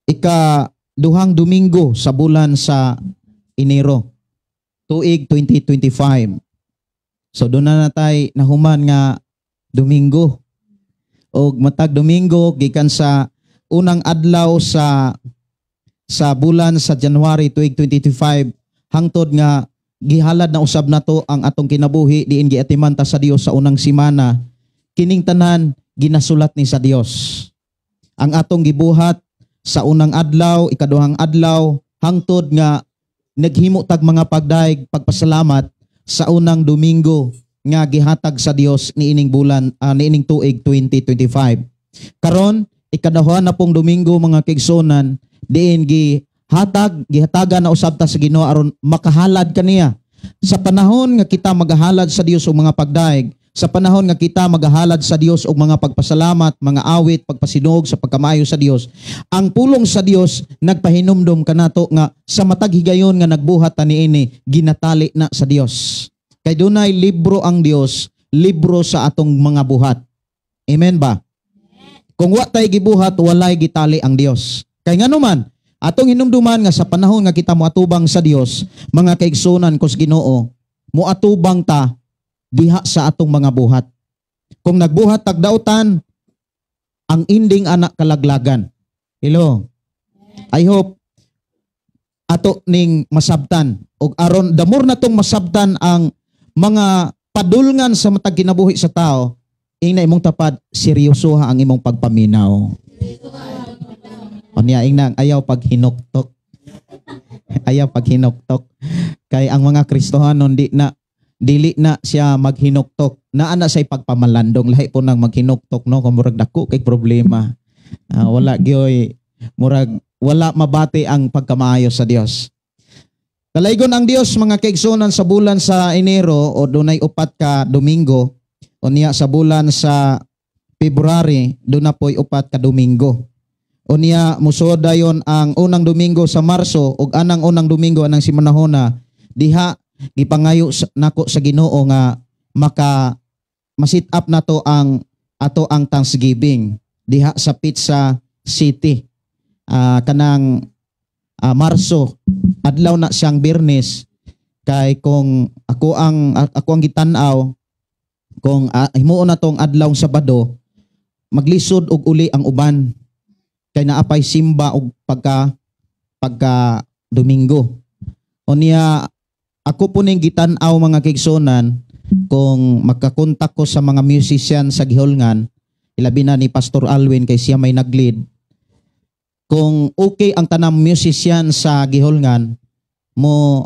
ika 2 Domingo sa bulan sa Enero tuig 2025. So doon na natay nahuman nga Domingo. Og matag Domingo gikan sa unang adlaw sa bulan sa January tuig 2025 hangtod nga gihalad na usab nato ang atong kinabuhi diin giatiman ta sa Dios sa unang simana, kining tanan ginasulat ni sa Dios. Ang atong gibuhat sa unang adlaw, ikaduhang adlaw, hangtod nga naghimo tag mga pagdaig, pagpasalamat sa unang Domingo nga gihatag sa Dios niining bulan, niining tuig 2025. Karon ikaduha na pong Domingo, mga kaigsunan, diin gihatagan na usab ta sa Ginoo aron makahalad kaniya. Sa panahon nga kita magahalad sa Dios og mga pagdaig, sa panahon nga kita magahalad sa Dios og mga pagpasalamat, mga awit, pagpasinog sa pagkamayo sa Dios, ang pulong sa Dios nagpahinumdom kanato nga sa matag higayon nga nagbuhat ta niini, ginatali na sa Dios. Kay dunay libro ang Dios, libro sa atong mga buhat. Amen ba? Kung wa tay gibuhat, walay gitali ang Dios. Kay nganuman, atong hinumduman nga sa panahon nga kita moatubang sa Dios, mga kaigsunan ko sa Ginoo, moatubang ta diha sa atong mga buhat. Kung nagbuhat tag dautan, ang ending anak kalaglagan. Hello. I hope ato ning masabtan og aron damor na tong masabtan ang mga padulngan sa matag kinabuhi sa tao, ingna imong tapad, seryosoha ang imong pagpaminaw. Unya ingna, ayaw paghinuktok. Ayaw paghinuktok. Kay ang mga Kristohanon di na dili na siya maghinuktok. Naa na siya pagpamalandong, lahi po nang maghinuktok, no, kung murag dako kay problema. Wala gyoy murag wala mabati ang pagkamaayo sa Dios. Kalaygon ang Dios, mga kaigsunan, sa bulan sa Enero o dunay 4 ka Domingo, unya sa bulan sa February duna po'y 4 ka Domingo. Unya musuod dayon ang unang Domingo sa Marso ug anang unang Domingo anang simanahona diha gipangayo nako sa Ginoo nga maka ma-set up nato ang ato ang Thanksgiving diha sa Pizza City. Kanang Marso, adlaw na siyang Biyernes, kay kung ako ang gitan-aw, kung himuon na tong adlaw Sabado, maglisod og uli ang uban kay naapay simba og pagka Domingo. Unya ako po ning gitan-aw, mga kaigsunan, kung makakontak ko sa mga musician sa gihulngan, ilabi na ni Pastor Alwin kay siya may nag-lead. Kung okay ang tanang musician sa gihulngan, mo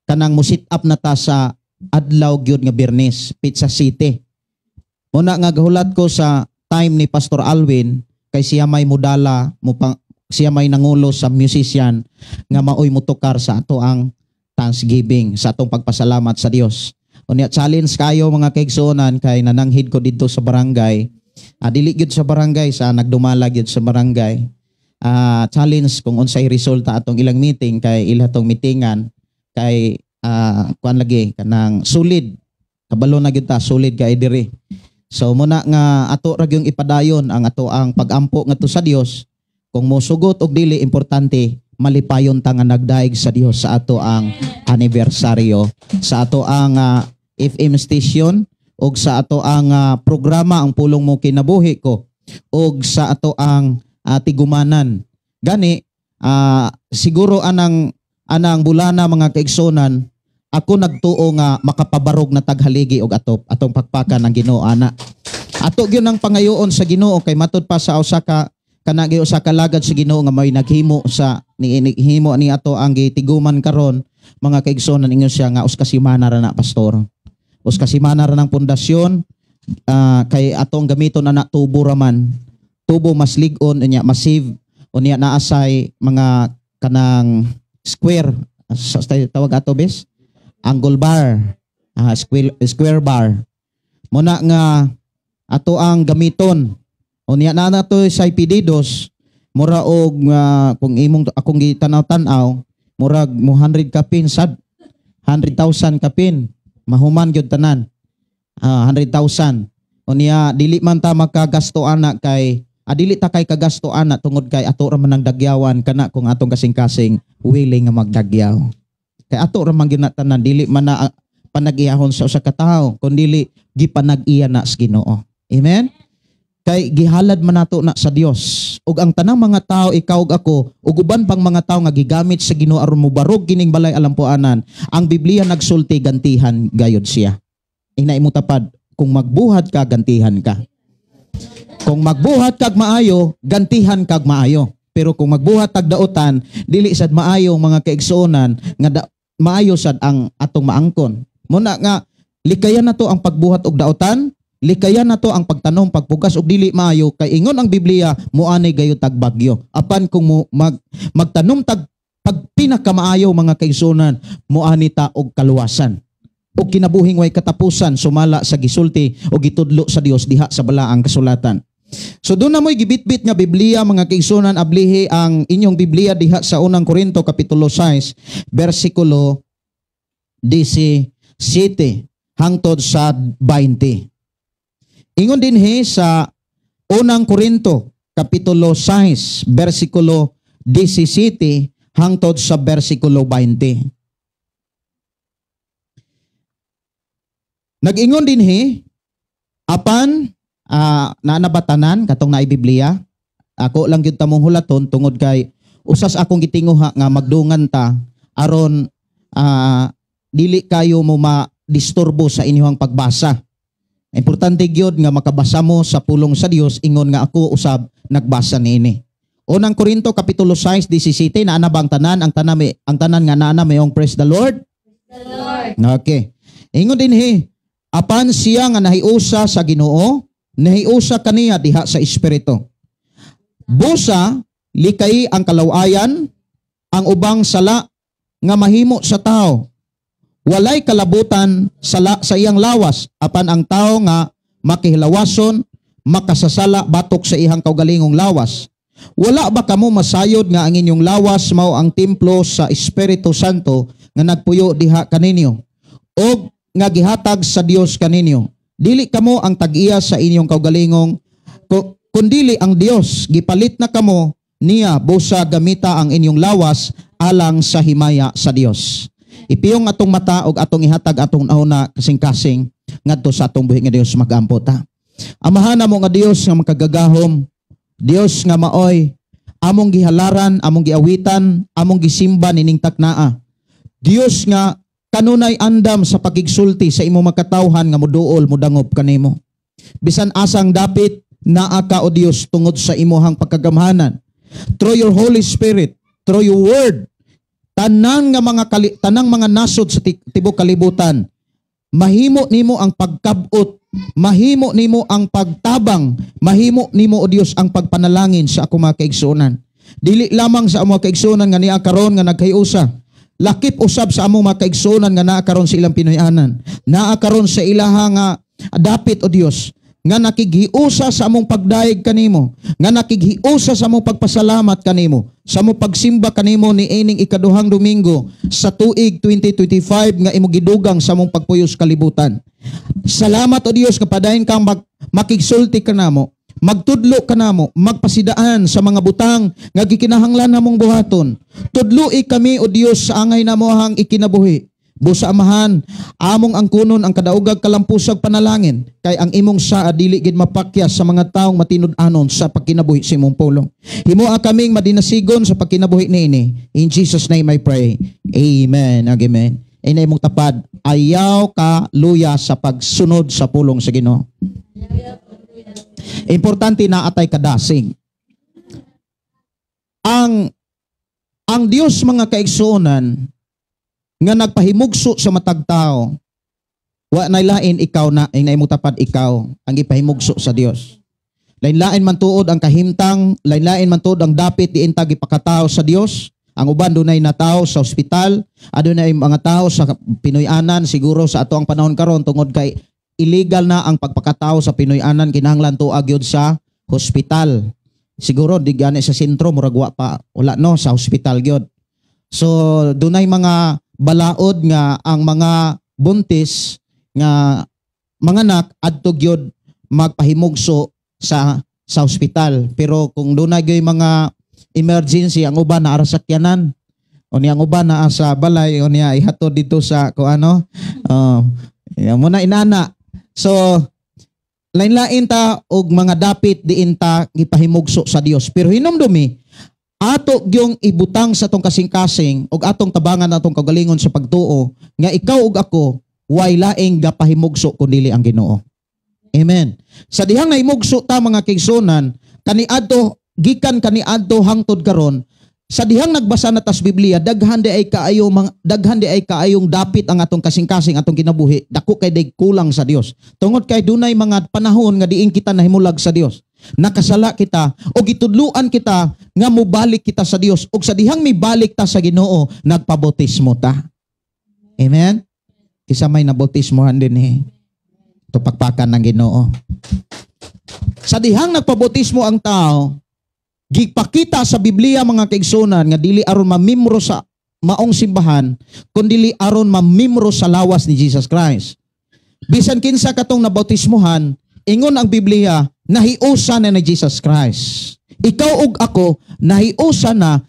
kanang mo sit up na ta sa adlaw gyud nga Biyernes, Pizza City. Muna nga gahulat ko sa time ni Pastor Alwin kay siya may mudala mo pang, siya may nangulo sa musician nga maoy mutukar sa ato ang Thanksgiving, sa atong pagpasalamat sa Dios. Unya challenge kayo, mga kaigsuonan, kay nananghid ko didto sa barangay. Dili gyud sa barangay, sa nagdumala gyud sa barangay. Challenge kung unsay resulta atong ilang meeting kay ila tong meetingan kay kuan lagi kanang solid, kabalo na gyud ta, solid kay diri. So muna nga ato ra gyung ipadayon ang ato ang pagampo ngadto sa Dios. Kung mosugot og dili, importante Malipayon ta nga nagdaig sa Dios sa ato ang anibersaryo, sa ato ang FM station ug sa ato ang programa Ang Pulong Mo Kinabuhi Ko ug sa ato ang tigumanan. Gani siguro anang anang bulana, mga kaigsunan, ako nagtuo nga makapabarog na taghaligi og atop. Atong pakpakan ang Ginoo ana. Ato gyud ang pangayoon sa Ginoo kay matud pa sa usa ka kana gyud usa ka lagad sa Ginoo nga may naghimo sa ni himo ni ato ang gitiguman karon, mga kaigsuonan. Ingon siya nga usa ka semana ra na, pastor. Usa ka semana ra ng pundasyon, kay atong gamiton ana tubo raman. Tubo mas lig-on, unya massive, unya naasay mga kanang square sa tawag ato bes angle bar, square square bar muna nga ato ang gamiton. Unya na nato sa pedidos mura og kung imong akong gitanaw-tanaw, murag mo 100 kapin sad, 100,000 kapin mahuman gyud tanan. 100,000. Unya dili man ta makagasto ana kay dili ta kay kagasto ana tungod kay ato ra man ang dagyawan kana kung atong kasing-kasing willing nga magdagyaw. Kay ato ra man gyud na tanan, dili man na panag-iyahon sa usa ka tawo kundili gipanag-iya na sa Ginoo. Amen. Kay gihalad man nato na sa Dios. Ug ang tanang mga tao, ikaw ug ako ug uban pang mga tao nga gigamit sa Ginoo aron mobarog kining balay alampuanan, ang Biblia nagsulti, gantihan gayod siya. Ina imo tapad, kung magbuhat ka, gantihan ka. Kung magbuhat kag maayo, gantihan kag maayo. Pero kung magbuhat tag dautan, dili sad maayo, mga kaigsuonan, nga maayo sad ang atong maangkon. Muna nga likayan nato ang pagbuhat og dautan, likayan nato ang pagtanom, pagpugas og dili maayo, kay ingon ang Biblia, muani gayo tag bagyo. Apan kung mo magtanom tag pag pinakamaayo, mga kaigsuonan, muani ta og kaluwasan o kinabuhing way katapusan sumala sa gisulti o gitudlo sa Dios diha sa balaang kasulatan. So doon na mo'y gibitbit nga Biblia, mga kaigsuonan, ablihi ang inyong Biblia diha sa Unang Korinto kapitulo 6 bersikulo 17 hangtod sa 20. Ingon dinhi sa Unang Korinto kapitulo 6 bersikulo 17 hangtod sa bersikulo 20. Nag-ingon dinhi, apan naanabatanan katong naay Biblia, ako lang gyud tamong hulaton tungod kay usas akong gitinguha nga magdungan ta aron dili kayo mo ma-disturbo sa inyong pagbasa. Importante gyud nga makabasa mo sa pulong sa Dios, ingon nga ako usab nagbasa niini. Unang Korinto kapitulo 6 17, naa na ba ang tanan? Ang tanan nga naa na mayong praise the Lord. Praise the Lord. Okay. Ingon dinhi, apan siya nga nahiusa sa Ginoo, nahiusa kaniya diha sa espiritu. Busa likay ang kalawayan, ang ubang sala nga mahimo sa tao. Walay kalabutan sala sa iyang lawas, apan ang tao nga makihilawason, makasasala batok sa iyang kaugalingong lawas. Wala ba kamo masayod nga ang inyong lawas mao ang templo sa Espiritu Santo nga nagpuyo diha kaninyo og nga gihatag sa Dios kaninyo? Dili kamo ang tag-iya sa inyong kaugalingong, kundili ang Dios. Gipalit na kamo niya, busa gamita ang inyong lawas alang sa himaya sa Dios. Ipiyong atong mata og atong ihatag atong nauna kasing-kasing ngadto sa atong buhi nga Dios. Magampo ta. Amahan namo nga Dios nga makagagahom, Dios nga maoy among gihalaran, among giawitan, among gisimba nining taknaa. Dios nga kanunay andam sa pagigsulti sa imong makatawhan nga moduol modangop kanimo. Bisan asang dapit naa ka, o Dios, tungod sa imuhang pagkagamhanan. Through your Holy Spirit, through your word, tanang nga mga tanang mga nasod sa tibok kalibutan, mahimo nimo ang pagkabot, mahimo nimo ang pagtabang, mahimo nimo, o Dios, ang pagpanalangin sa ako mga kaigsuonan. Dili lamang sa among kaigsuonan nga niya karon nga nagkayusa, lakip usab sa among mga kaigsuonan nga naa karon sa ilang Pinoy-anan, naa karon sa ilaha nga dapit, o Dios, nga nakighiusa sa among pagdayeg kanimo, nga nakighiusa sa among pagpasalamat kanimo, sa among pagsimba kanimo niining ikaduhang Domingo sa tuig 2025 nga imong gidugang sa among pagpuyos kalibutan. Salamat, o Dios, nga padayon kang makigsulti kanamo, Magtudlo kanamo, magpasidaan sa mga butang nga gikinahanglan namong buhaton. Tudloi kami, o Dios, sa angay namohang ikinabuhi. Busa Amahan, among angkunon ang kadaogag kalampusag panalangin, kay ang imong saa dili gid mapakyas sa mga taong matinud-anon sa pagkinabuhi sa imong pulong. Himoa kaming madinasigon sa pagkinabuhi niini. In Jesus' name I pray. Amen. Amen. Inay mong tapad, ayaw ka luya sa pagsunod sa pulong sa Ginoo. Importante na atay kadasig. Ang Dios, mga kaigsuonan, nga nagpahimugso sa matag tao, wa nay lain, ikaw na. Inay mo tapad, ikaw ang ipahimugso sa Dios. Lain-lain man tuod ang kahimtang, lain-lain man tuod ang dapit diin ta gipakatao sa Dios. Ang uban dunay natawo sa ospital, adunay mga tao sa Pinoy-anan. Siguro sa ato ang panahon karon, tungod kay illegal na ang pagpakatao sa Pinoy-anan, kinahanglan tuag gyud sa hospital. Siguro di gani sa sentro, murag wa pa, wala no, sa hospital gyud. So dunay mga balaod nga ang mga buntis nga manganak adto gyud magpahimugso sa ospital. Pero kung dunay gyud mga emergency, ang uban naa ra sa sakyanan. O niya ang uban naa sa balay, o niya ihatod dito sa kung ano. Oh, mo na inana. So lain-lain ta og mga dapit diin ta gipahimugso sa Dios. Pero hinumdumi, ato gyung ibutang sa atong kasing-kasing og atong tabangan atong kagalingon sa pagtuo nga ikaw ug ako way laing gapahimugso kun dili ang Ginoo. Amen. Sa dihang nahimugso ta, mga kaigsuonan, kaniadto, gikan kaniadto hangtod karon, sa dihang nagbasa na tas Biblia, daghan di ay kaayong dapit ang atong kasing-kasing, atong kinabuhi, dako kay day kulang sa Dios. Tungod kay dunay mga panahon nga diin kita nahimulag sa Dios. Nakasala kita o gitudluan kita nga mobalik kita sa Dios, ug sa dihang mibalik ta sa Ginoo, nagpabautismo ta. Amen. Kisa may nabautismohan din eh. Tupakpakan ng Ginoo. Sa dihang nagpabautismo ang tao, gipakita sa Biblia, mga kaigsunan, nga dili aron mamimro sa maong simbahan, kundili aron mamimro sa lawas ni Jesus Christ. Bisan kinsa katong nabautismohan, ingon ang Biblia, nahiusa na ni Jesus Christ. Ikaw ug ako nahiusa na,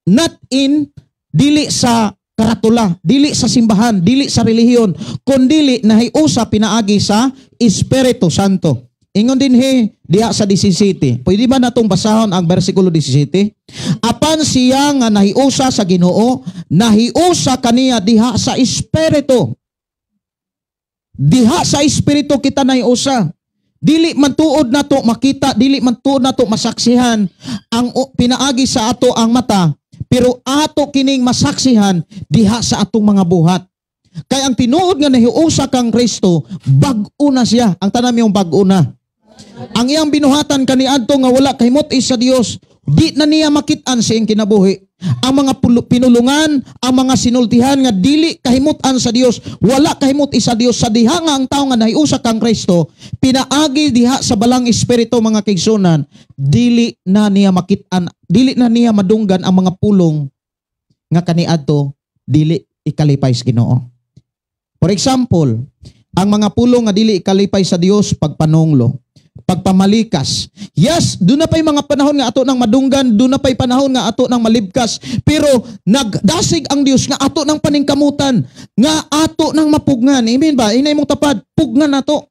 not in, dili sa karatula, dili sa simbahan, dili sa relihiyon, kundili nahiusa pinaagi sa Espiritu Santo. Ingon din he diha sa 17. Pwede ba natong basahon ang bersikulo 17? Apan siya nga nahiusa sa Ginoo, nahiusa kaniya diha sa Espiritu. Diha sa Espiritu kita nahiusa. Dili man tuod nato makita, dili man tuod nato masaksihan ang pinaagi sa ato ang mata, pero ato kining masaksihan diha sa atong mga buhat. Kay ang tinuod nga nahiusa kang Kristo, bag-o na siya. Ang tanan yung bag-o na. Ang iyang binuhatan kaniadto nga wala kahimot sa Dios, di na niya makit-an sa iyang kinabuhi. Ang mga pinulungan, ang mga sinultihan nga dili kahimutan sa Dios, wala kahimot sa Dios, sa diha nga ang tao nga nahiusa kang Kristo, pinaagi diha sa Balang Espiritu, mga kaigsunan, dili na niya makit-an, dili na niya madunggan ang mga pulong nga kaniadto dili ikalipay sa Ginoo. For example, ang mga pulong nga dili ikalipay sa Dios, pagpanunglo, pagpamalikas. Yes, doon na pa'y mga panahon nga ato nang madunggan, doon na pa'y panahon nga ato nang malibkas. Pero nagdasig ang Dios nga ato nang paningkamutan, nga ato nang mapugngan. Amen ba? Inay mong tapad, pugnan nato.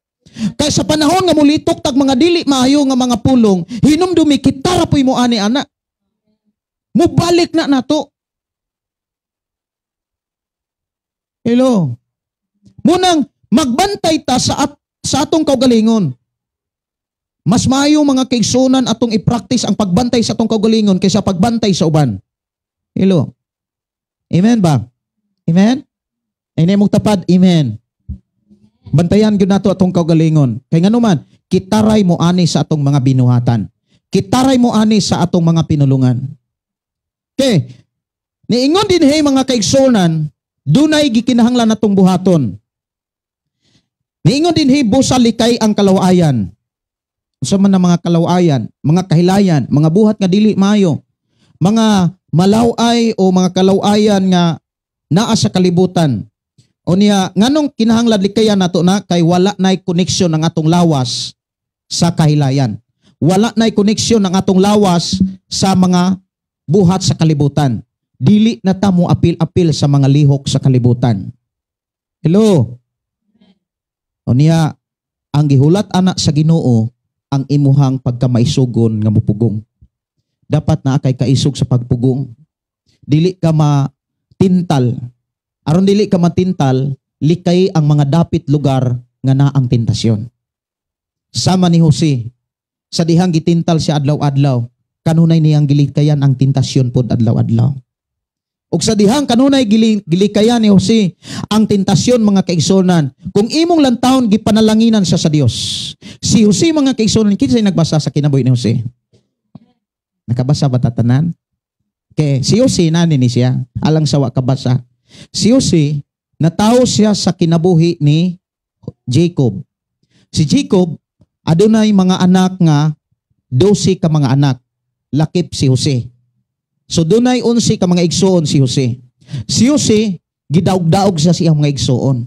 Kay sa panahon nga mulitok tag mga dili maayo nga mga pulong, hinumdumi kita ra po'y mo ani ana. Mubalik na nato. Hello. Munang magbantay ta sa atong kaugalingon. Mas maayo, mga kaigsunan, atong i-practice ang pagbantay sa atong kaugalingon kaysa pagbantay sa uban. Hello. Amen ba? Amen? Ay mong tapad, amen. Bantayan gyud nato atong kaugalingon. Kay nganuman, kitaray mo ani sa atong mga binuhatan. Kitaray mo ani sa atong mga pinulungan. Okay. Niingon din hey, mga kaigsunan, dunay gikinahanglan natong buhaton. Niingon din hey, busa likay ang kalawayan. Unsa man ang mga kalawayan, mga kahilayan, mga buhat nga dili maayo, mga malaway o mga kalawayan nga naa sa kalibutan. O niya, nganong kinahanglan likayan nato na? Kay wala nay connection ang atong lawas sa kahilayan. Wala na'y koneksyon ang atong lawas sa mga buhat sa kalibutan. Dili na ta mo apil-apil sa mga lihok sa kalibutan. Hello? O niya, ang gihulat ana sa Ginoo ang imuhang pagkamaisugon nga mupugong. Dapat naa kay kaisog sa pagpugong. Dili ka matintal. Aron dili ka matintal, likay ang mga dapit lugar nga naa ang tentasyon. Sama ni Jose, sa dihang gitintal siya adlaw-adlaw, kanunay niyang gilikayan ang tentasyon pod adlaw-adlaw. Ug sa dihang kanunay gilikayan ni Jose ang tentasyon mga kaigsunan, kung imong lantawon gipanalanginan siya sa Dios. Si Jose mga kaigsunan, kinsay nagbasa sa kinabuhi ni Jose? Nakabasa ba tatanan? Kay si Jose nani ni siya, alang sa wa kabasa. Si Jose natawo siya sa kinabuhi ni Jacob. Si Jacob adunay mga anak nga 12 ka mga anak, lakip si Jose. So dunay 11 ka mga igsoon si Jose. Si Jose gidaog-daog siya sa iyang mga igsoon.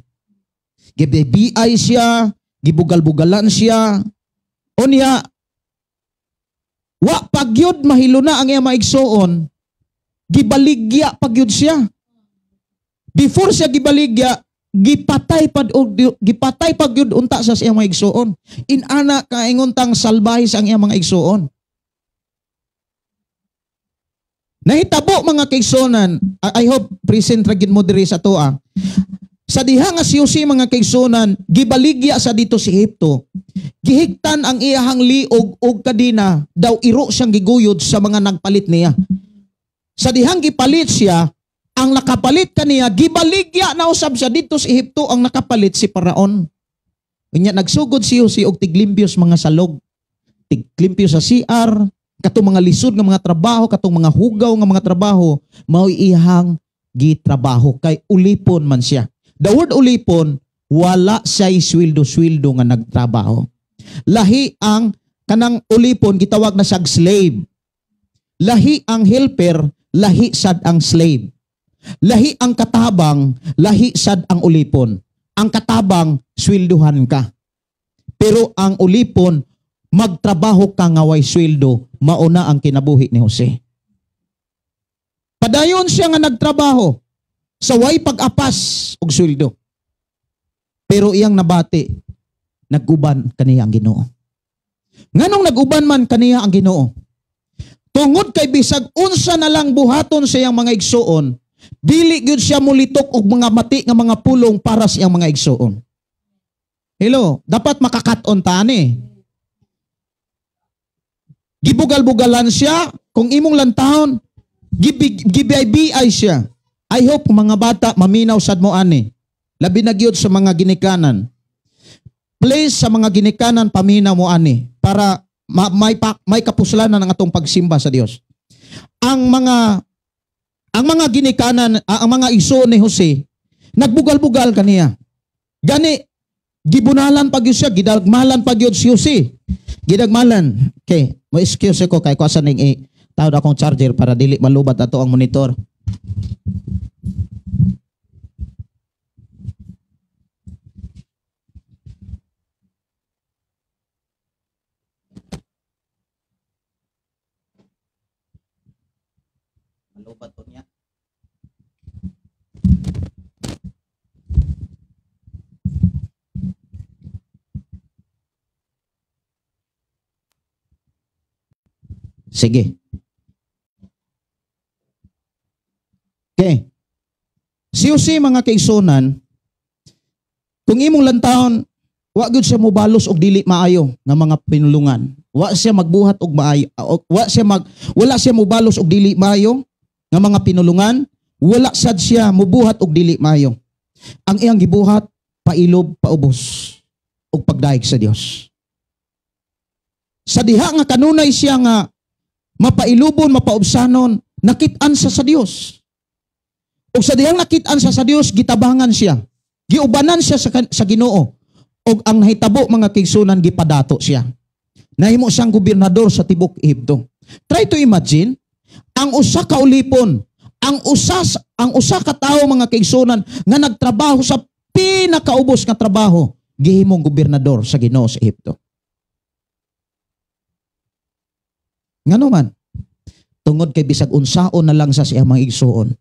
Gibibiay siya, gibugal-bugalan siya. Unya wa pagyud mahiluna ang iyang mga igsoon, gibaligya pagyud siya. Before siya gibaligya, gipatay pagyud unta sa iyang mga igsoon. Inana kaingon tang salbahe sa ang iyang mga igsoon. Nahitabo mga kaigsunan, I hope present ra gid mo diri sa atoa. Sa diha nga si Jose mga kaigsunan, gibaligya sa dito si Ehipto. Gihigtan ang iyahang liog og kadina, daw iro siyang giguyod sa mga nagpalit niya. Sa dihang gipalit siya, ang nakapalit kaniya, gibaligya na usab siya dito sa Ehipto, ang nakapalit si Paraon. Unya nagsugod si Jose og tiglimbyos mga salog, tiglimpyo sa CR, katong mga lisod nga mga trabaho, katong mga hugaw nga mga trabaho, mao'y iyang gitrabaho kay ulipon man siya. The word ulipon, wala siya'y sweldo-sweldo nga nagtrabaho. Lahi ang kanang ulipon gitawag na siyag slave. Lahi ang helper, lahi sad ang slave. Lahi ang katabang, lahi sad ang ulipon. Ang katabang, swelduhan ka. Pero ang ulipon, magtrabaho ka nga way sweldo, mauna ang kinabuhi ni Jose. Padayon siya nga nagtrabaho sa way pag-apas og sweldo. Pero iyang nabati, naguban kaniya ang Ginoo. Nganong naguban man kaniya ang Ginoo? Tungod kay bisag unsa na lang buhaton sa iyang mga igsoon, dili gyud siya mulitok og mga mati nga mga pulong para sa iyang mga igsoon. Hello, dapat makakat-on ta ani. Gibugal-bugalan siya, kung imong lantahon, gibay-bay siya. I hope mga bata maminaw sad mo ani. Labi na gyud sa mga ginikanan. Please sa mga ginikanan paminaw mo ani para may kapuslanan ang atong pagsimba sa Dios. Ang mga ginikanan, ang mga igsoon ni Jose, nagbugal-bugal kaniya. Gani gibunalan pag yun siya, gidagmalan pag yun si Jose. Gidagmalan. Okay, mo excuse ko kay kuasa ning tawad akong charger para dili malubat ato ang monitor. Malubat to niya. Sige. Okay. Si Jose mga kaigsunan, kung imong lantahon, wa gyud siya mobalos og dili maayo nga mga pinulungan. Wa siya magbuhat og maayo, wala siya mobalos og dili maayo nga mga pinulungan, wala sad siya mobuhat og dili maayo. Ang iyang gibuhat pailob paubos og pagdayeg sa Dios. Sa diha nga kanunay siya nga mapailubon, mapaubsanon, nakit-an siya sa Dios. Og sa dihang nakit-an siya sa Dios, gitabangan siya. Giubanan siya sa Ginoo. Og ang nahitabo mga kaigsunan, gipadato siya. Nahimo siyang gobernador sa tibok Ehipto. Try to imagine, ang usa ka ulipon, ang usa ka tawo mga kaigsunan nga nagtrabaho sa pinakaubos nga trabaho, gihimong gobernador sa Ginoo sa Ehipto. Ngano man? Tungod kay bisag unsaon na lang sa siyang mga igsuon,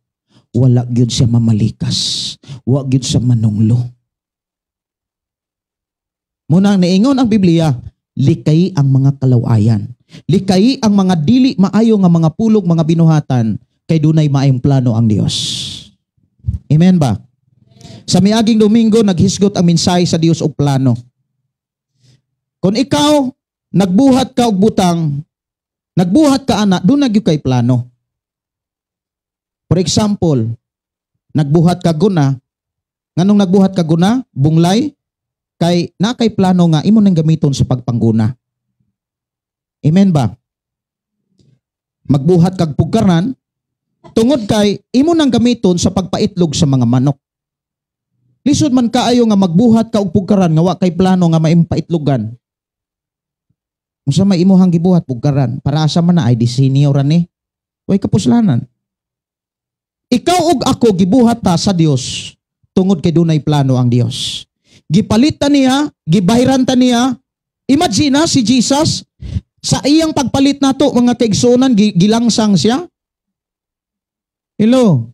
wala gyud siya mamalikas. Wa gyud siya manunglo. Munang niingon ang Biblia, likay ang mga kalawayan. Likay ang mga dili maayo nga mga pulog, mga binuhatan, kay dunay maayong plano ang Dios. Amen ba? Sa miaging Domingo, naghisgot ang mensahe sa Dios og plano. Kung ikaw, nagbuhat ka og butang, nagbuhat ka ana, doon nagyo kay plano. For example, nagbuhat ka guna, nganong nagbuhat ka guna, bunglay, kay na kay plano nga imo nang gamiton sa pagpangguna. Amen ba? Magbuhat kag pugkaran, tungod kay imo nang gamiton sa pagpaitlog sa mga manok. Lisod man kaayo nga magbuhat ka og pugkaran nga wa kay plano nga maimpaitlogan. Unsa may imuhang gibuhat pugkaran? Para asa man na ay disenyo ra ni. Way kapuslanan. Ikaw ug ako gibuhat ta sa Dios tungod kay dunay plano ang Dios. Gipalit ta niya, gibayran ta niya. Imagine na si Jesus sa iyang pagpalit nato mga kaigsuonan, gilangsang siya. Hello.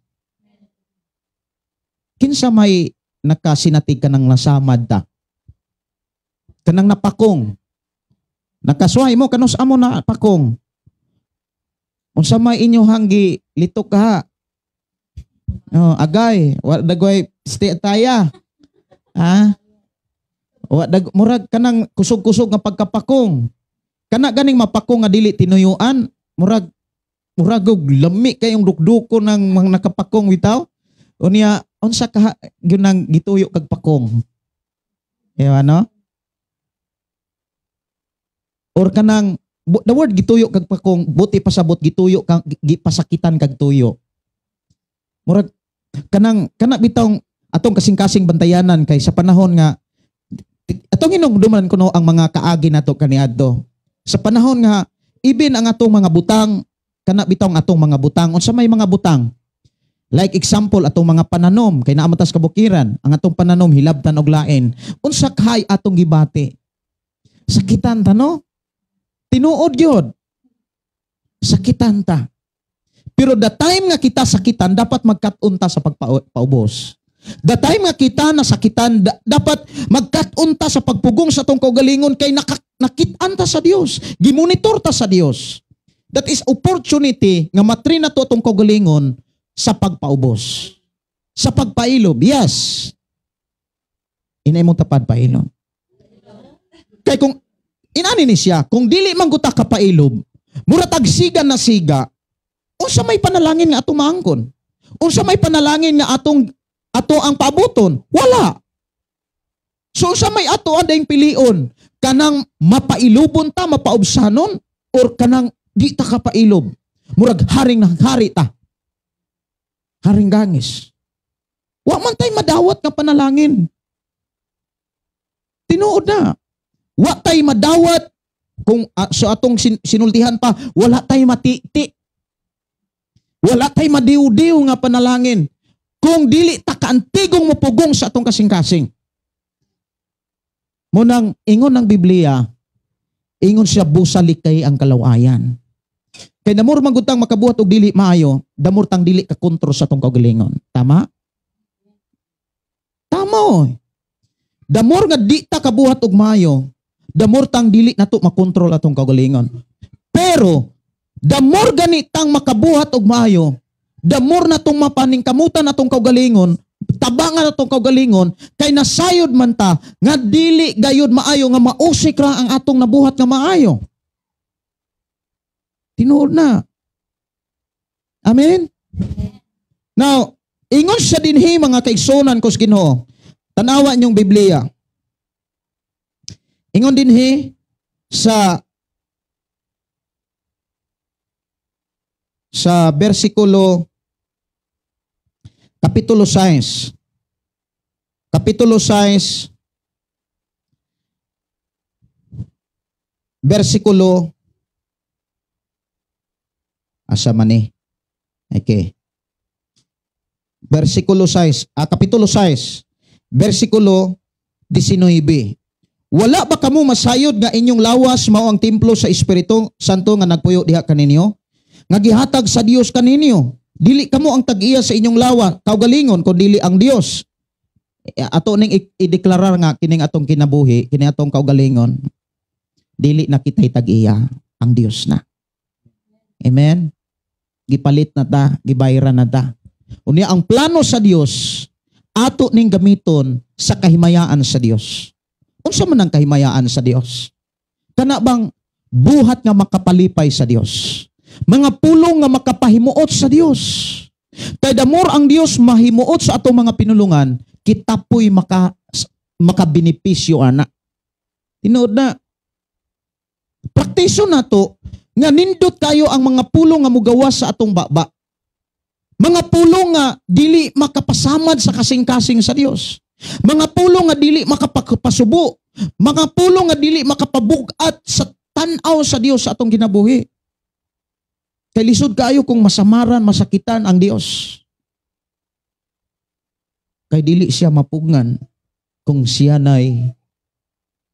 Kinsa may nakasinatig ka ng nasamad ta? Kanang napakong. Nakasuhay mo kanus amo na pakong. Unsa may inyohang gilitok ka? Oh, agay, wa dagway stay taya. Ha? Wa dag murag kanang kusog-kusog nga pagkapakong. Kana ganing mapakong nga dili tinuyuan, murag murag og lami kayong dukduko ng mga nakapakong bitaw. Unya unsa ka gyud nang gituyo kag pakong? Ewa no? Or kanang the word gituyo kag pakong, buti pasabot gituyo kang gipasakitan kag tuyo. Murag kanang kana bitawng atong kasing-kasing bantayanan kay sa panahon nga atong hinumduman kuno ang mga kaagi nato kaniadto. Sa panahon nga ibin ang atong mga butang, kana bitawng atong mga butang, unsa may mga butang? Like example atong mga pananom kay naa man tas kabukiran, ang atong pananom hilabtan og lain. Unsa kay atong gibati? Sakitan ta no? Tinuod gyud. Sakitan ta. Pero the time nga kita sakitan, dapat magkat-on ta sa pagpaubos. The time nga kita nasakitan, dapat magkat-on ta sa pagpugong sa atong kaugalingon kay nakit-an ta sa Dios, gimonitor ta sa Dios. That is opportunity nga matrin na to atong kaugalingon sa pagpaubos. Sa pagpailob, yes. Inay mong tapad pailob. Kay kung inani ni siya, kung dili man guta kapailob, mura tagsiga na siga, unsa may panalangin nga atong maangkon? Unsa may panalangin nga atong ato ang paabuton? Wala. So unsa may ato ang daing pilion? Kanang mapailubon ta, mapaubsanon, or kanang di ta kapailob? Murag haring na hari ta. Haring gangis. Wa man tay madawat nga panalangin. Tinuod na. Wa tay madawat kung so atong sinultihan pa, wala tay matiti. Wala tay madiw-diw nga panalangin kung dili ta kaantigong mopugong sa atong kasing-kasing. Munang ingon ng Biblia, ingon siya busalikay ang kalawayan. Kay damor man gud tang makabuhat og dili maayo, damor tang dili ka kontrol sa atong kaugalingon. Tama? Tama oy. Damor nga di ta kabuhat og maayo, damor tang dili nato makontrol atong kaugalingon. Pero damor gani tang makabuhat og maayo, damor natong mapaningkamutan atong kaugalingon, tabangan atong kaugalingon, kay nasayod man ta nga dili gayud maayo nga mausik ra ang atong nabuhat nga maayo. Tinuod na. Amen? Now, ingon siya dinhi mga kaigsunan ko sa Ginoo. Tanawa niyong Biblia. Ingon dinhi sa bersikulo Kapitulo 6. Kapitulo 6, bersikulo asa man ni? Okay. Bersikulo 6, kapitulo 6, bersikulo 19. Wala ba kamo masayod nga inyong lawas mao ang templo sa Espiritu Santo nga nagpuyo diha kaninyo? Nga gihatag sa Dios kaninyo. Dili kamo ang tag-iya sa inyong lawas, kaugalingon kun dili ang Dios. Ato ning ideklarar nga kining atong kinabuhi, kini atong kaugalingon, dili na kita'y tag-iya, ang Dios na. Amen? Gipalit na ta, gibayran na ta. Unya ang plano sa Dios ato ning gamiton sa kahimayaan sa Dios. Unsa man ang kahimayaan sa Dios? Kana bang buhat nga makapalipay sa Dios? Mga pulong nga makapahimuot sa Dios. Kay the more ang Dios mahimuot sa atong mga pinulungan, kita po'y makabenepisyo ana. Tinuod na. Praktiso na to nga nindot kayo ang mga pulong nga mugawas sa atong baba. Mga pulong nga dili makapasamad sa kasing-kasing sa Dios. Mga pulong nga dili makapasubo. Mga pulong nga dili makapabug-at sa tan-aw sa Dios sa atong kinabuhi. Kay lisod kaayo kung masamaran, masakitan ang Dios. Kay dili siya mapugngan kung siya nay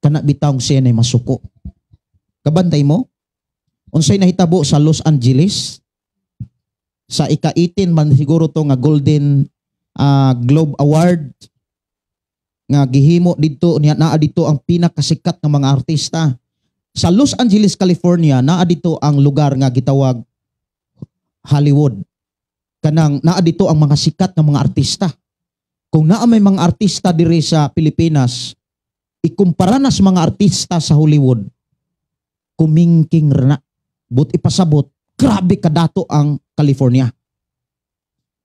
kana bitawng siya nay masuko. Kabantay mo? Unsay nahitabo sa Los Angeles? Sa ika-18 man siguro to nga Golden Globe Award nga gihimo didto niya, naa dito ang pinakasikat nga mga artista. Sa Los Angeles, California, naa dito ang lugar nga gitawag Hollywood. Kanang naa dito ang mga sikat nga mga artista. Kung naa may mga artista diri sa Pilipinas, ikumpara na sa mga artista sa Hollywood, kumingking ra na. But ipasabot, grabe kadato ang California.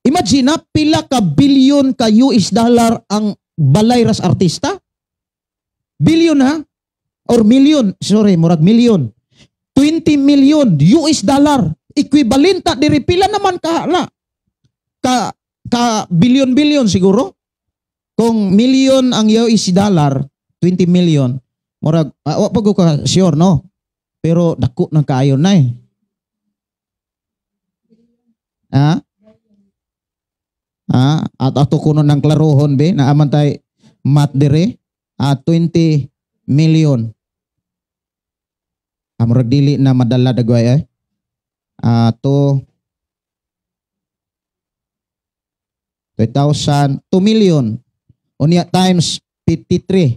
Imagine na, pila ka billion ka US dollar ang balay ras artista? Billion ha? Or million? Sorry, murag million. 20 million US dollar. Equivalent ta diri pila naman ka na? Ka billion-billion siguro? Kung million ang US dollar, 20 million, murag, wa pa ko ka sure, no? Pero dako ng kaayo na eh. Ha? Ha? At ato kuno ng klarohon be, naaman tay mat dire, 20 million. Murag dili na madala dagway eh. To 2,000, 2 million. Unya times 53.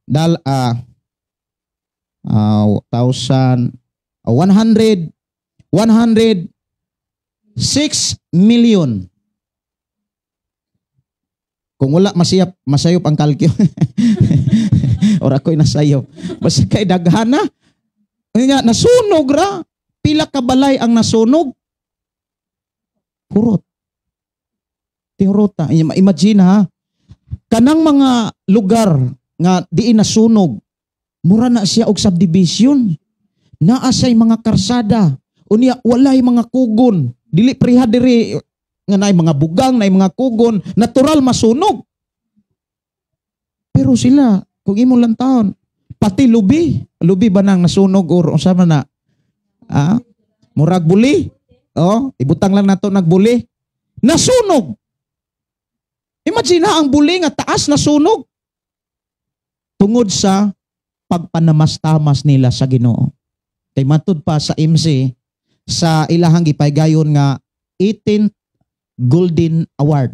Dal thousand, 100, 106 million. Kung wala masiyap, masayop ang kalkyo. Or ako'y nasayop. Basta kay daghan na. Nga, nasunog ra. Pila ka balay ang nasunog? Hurot. Tihurota. Imagine ha. Kanang mga lugar nga diin nasunog, mura na siya og subdivision. Naa siya'y mga karsada. Unya walay mga kugon. Dili preha diri nga naay mga bugang, naay mga kugon, natural masunog. Pero sila, kung imong lang taon, pati lubi, lubi ba nang nasunog or unsa man na? Murag buli. Oh, ibutang lang nato nagbuli. Nasunog. Imagine ha, ang buli nga taas nasunog. Tungod sa pagpanamastamas nila sa Ginoo. Kay matud pa sa MC sa ilahang gipaygayon nga 18th Golden Award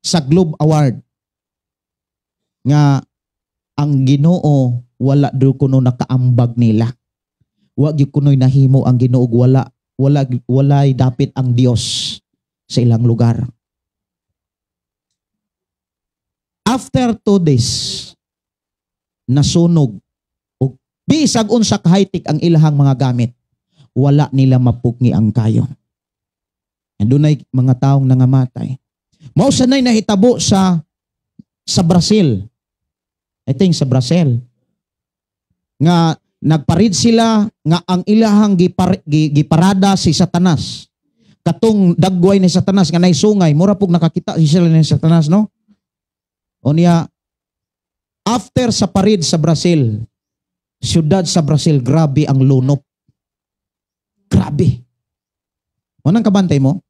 sa Globe Award nga ang Ginoo wala do kuno nakaambag nila. Wa gyud kuno'y nahimo ang Ginoo, wala wala walay dapit ang Dios sa ilang lugar. After 2 days nasunog og bisag unsa ka high-tech ang ilahang mga gamit, wala nila mapukni ang kayo. Dunay mga taong nangamatay. Mao sanay nahitabo sa Brazil. I think sa Brazil. Nga nagparid sila nga ang ilahang giparada si Satanas. Katong dagway ni Satanas nga naisungay, mura pug nakakita sila ni Satanas, no? Unya after sa parid sa Brazil, siyudad sa Brazil, grabe ang lunop. Grabe. Unang kabantay mo,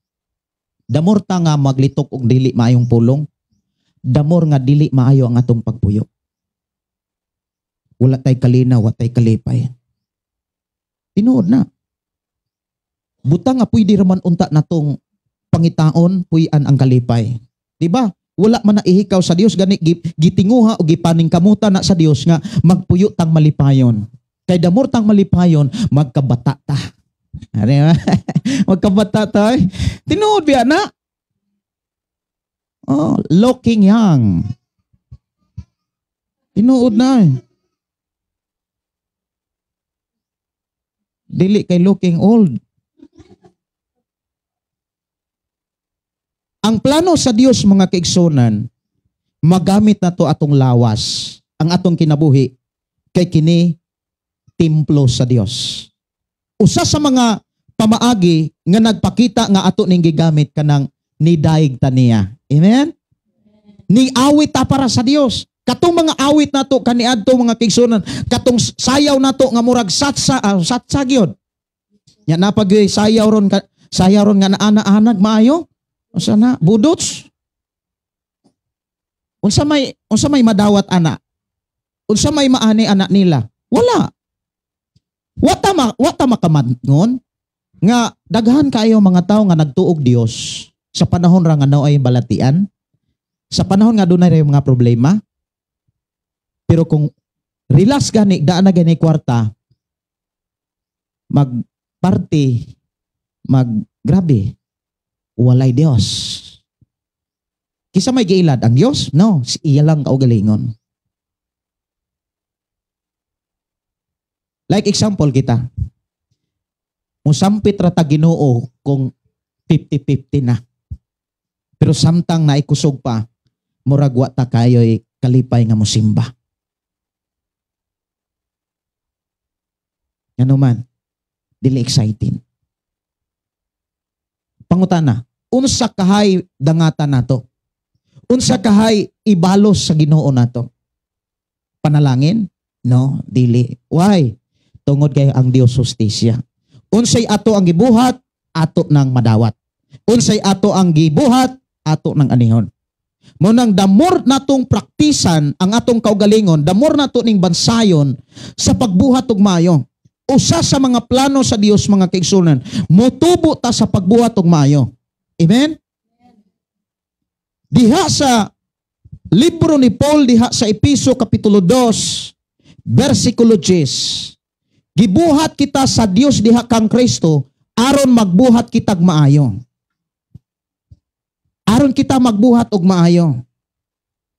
damor ta nga maglitok og dili maayong pulong, damor nga dili maayo ang atong pagpuyo. Wala tay kalinaw, wala tay kalipay. Tinuod na. Butang nga pwede raman unta natong pangitaon, puy-an ang kalipay. Di ba? Wala man na ihikaw sa Dios, gani gitinguha o gipaning kamuta na sa Dios nga magpuyo tang malipayon. Kay damor tang malipayon, magkabata ta. Ano ba? Magkabata ta. Eh. Tinuod biya na. Oh, looking young. Tinuod na. Eh. Dili kay looking old. Ang plano sa Dios, mga kaigsunan, magamit na to atong lawas, ang atong kinabuhi, kay kini templo sa Dios. Usa sa mga pamaagi nga nagpakita nga ato ning gigamit kanang nidaig ta niya. Amen? Niawit ta para sa Dios. Katong mga awit nato kaniadto, mga kaigsunan, katong sayaw nato nga murag satsa, satsa gyud. Nya napag sayaw ron sayaw ron nga naana-anag maayo. Unsa na budots? Unsa may madawat ana? Unsa may maani anak nila? Wala. Wata makamangon nga daghan kaayo mga tawo nga nagtuog Dios sa panahon ra nga naay balatian, sa panahon nga dunay mga problema. Pero kung relax gani, daan na gani kwarta, magparty, maggrabe, walay Dios. Kisa may giilad ang Dios? No, iya lang kaugalingon. Like example kita, musampit ra ta Ginoo kung 50-50 na. Pero samtang naikusog pa, murag wa ta kayo'y kalipay nga musimba. Ngano man, dili exciting. Pangutana, unsa kahay dangatan nato? Unsa kahay ibalos sa Ginoo nato? Panalangin? No, dili. Why? Tungod kay ang Dios hustisya. Unsay ato ang gibuhat, ato nang madawat. Unsay ato ang gibuhat, ato nang anihon. Mo nang damor natong praktisan ang atong kaugalingon, damor nato ning bansayon sa pagbuhat og maayo. Usa sa mga plano sa Dios, mga kaigsunan, motubo ta sa pagbuhat og maayo. Amen? Diha sa libro ni Paul, diha sa Episo Kapitulo 2, versikulo 10, gibuhat kita sa Dios diha kang Kristo aron magbuhat kitag maayo. Aron kita magbuhat og maayo.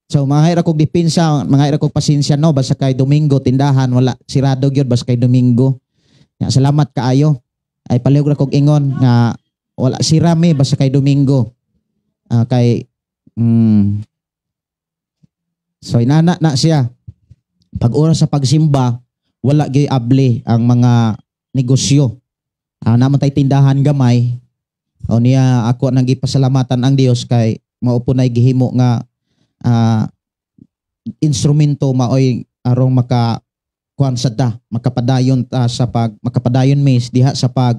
So mga kog depensa, mga kog pasensya no, basta kay Domingo tindahan wala sirado gyud basta kay Domingo. Ya, salamat kaayo. Ay palihog ra kog ingon nga wala sirami basta kay Domingo. Kay so inana na siya. Pag oras sa pagsimba, wala gyud able ang mga negosyo. Naman tay tindahan gamay. O niya ako nang gipasalamatan ang Dios kay mao po nay gihimo nga instrumento maoy arong maka kuan sa ta, makapadayon ta sa pag makapadayon mis diha sa pag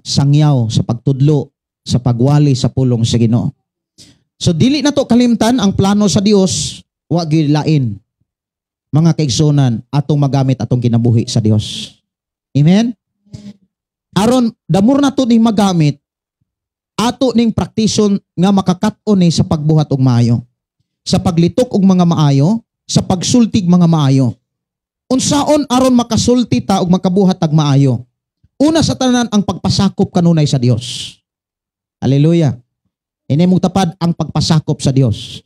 sangyaw, sa pagtudlo, sa pagwali sa pulong sa Ginoo. So dili na to kalimtan ang plano sa Dios, wa gyud lain. Mga kaigsunan, atong magamit atong kinabuhi sa Dios. Amen? Aron damor na to ning magamit, ato ning praktison nga makakat-on ni sa pagbuhat og maayo, sa paglitok og mga maayo, sa pagsultig mga maayo. Unsaon aron makasulti ta og makabuhat og maayo? Una sa tanan, ang pagpasakop kanunay sa Dios. Hallelujah. Ini mong tapad ang pagpasakop sa Dios.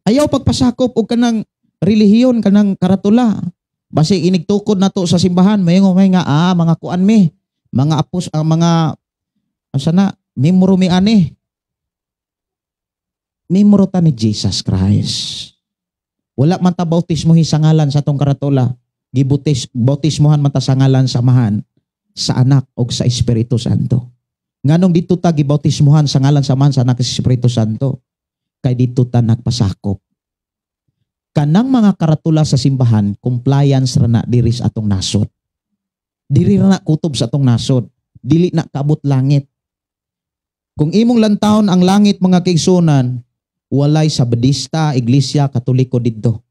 Ayaw pagpasakop og kanang relihiyon, kanang karatula. Basi inigtukod na to sa simbahan, mayngo may nga mga kuan mi, mga apos, mga asa na, memoro mi ani. Memoro ta ni Jesus Christ. Wala man ta bautismohi sa ngalan sa atong karatula. Gibutis bautismohan man ta sa ngalan sa Amahan, sa Anak og sa Espiritu Santo. Nganong dito ta gibautismohan sa ngalan sa Amahan, sa Anak, sa Espiritu Santo? Kay dito ta nagpasakop. Kanang mga karatula sa simbahan, compliance ra na diri sa atong nasod. Diri ra na kutob sa atong nasod. Dili na kaabot langit. Kung imong lantawon ang langit, mga kaigsunan, walay sa Budista, Iglesia, Katoliko didto.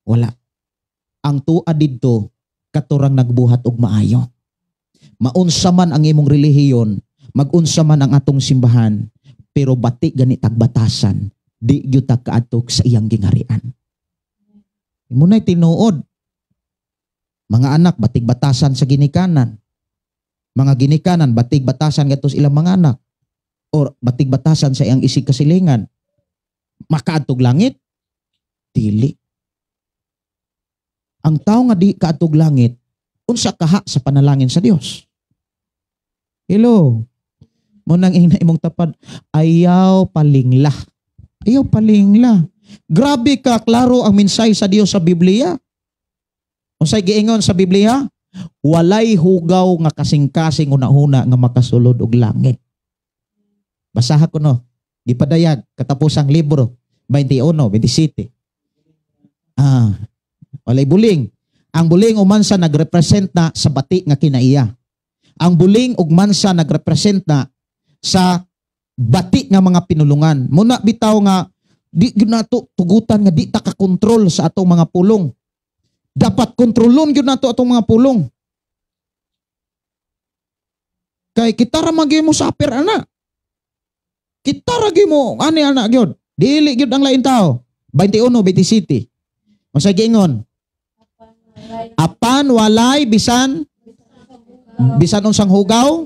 Wala. Ang tua didto katurang nagbuhat og maayo. Maunsa man ang imong relihiyon, magunsa man ang atong simbahan, pero bati gani tagbatasan, di gyud ta kaadto sa iyang gingharian. Imo na'y tinuod. Mga anak batig batasan sa ginikanan. Mga ginikanan batig batasan ngadto sa ilang mga anak or batig batasan sa iyang isig kasilingan. Makaadtog langit? Dili. Ang tao nga di kaadtog langit, unsa kaha sa panalangin sa Dios? Hello. Mo nang ingna imong tapad, ayaw palingla. Ayaw palingla. Grabe ka klaro ang mensahe sa Dios sa Biblia. Unsay giingon sa Biblia? Walay hugaw nga kasing-kasing una-una nga makasulod og langit. Basaha ko no. Gipadayag katapusang libro 21, 27. Walay buling. Ang buling o mansa nagrepresent na sa bati nga kinaiya. Ang buling ug mansa nagrepresent na sa bati nga mga pinulungan. Muna bitaw nga di gyud nato tugutan nga di ta kakontrol sa atong mga pulong. Dapat kontrolon gyud nato atong mga pulong. Kay kita ra man gyud mo suffer ana. Kita ra gyud mo ani ana gyud. Dili gyud ang lain tao. 21 27. Unsay giingon? Apan walay bisan bisan unsang hugaw.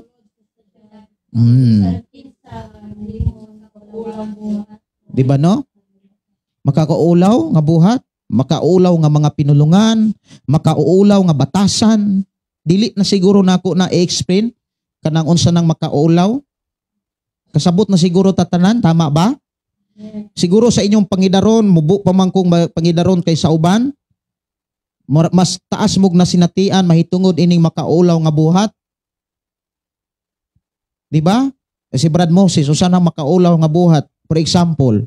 Di ba no? Makakaulaw nga buhat, makaulaw nga mga pinulungan, makauulaw nga batasan. Dili na siguro nako na i-explain kanang unsa nang makaulaw. Kasabot na siguro tatanan, tama ba? Siguro sa inyong pangidaron, mubo pa man kung pangidaron kay sa uban, mas taas mog na sinatian mahitungod ining makaulaw nga buhat. Di ba? Si Brad Moses, usa nang makaulaw nga buhat. For example,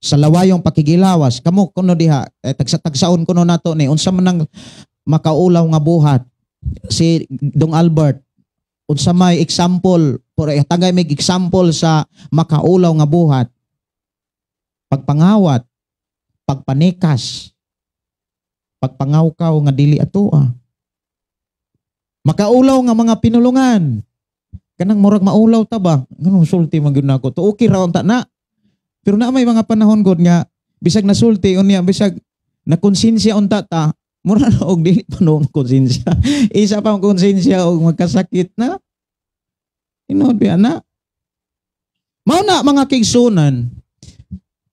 sa lawayong pakigilawas, kamo kuno diha, tagsa-tagsaon kuno nato ni, unsa man ang makaulaw nga buhat? Si Dong Albert, unsa may example, por tagay may example sa makaulaw nga buhat? Pagpangawat, pagpanikas, pagpangawkaw nga dili atoa. Makaulaw nga mga pinulungan. Kanang murag maulaw ta ba? Nganong sulti man gyud nako? To okay ra unta na. Pero na may mga panahon gud nga bisag nasulti unya bisag nakonsensya unta ta, mura na og dili pa no konsensya. Isa pa ang konsensya og magkasakit na. Inod biya na. Mao na mga kaigsunan,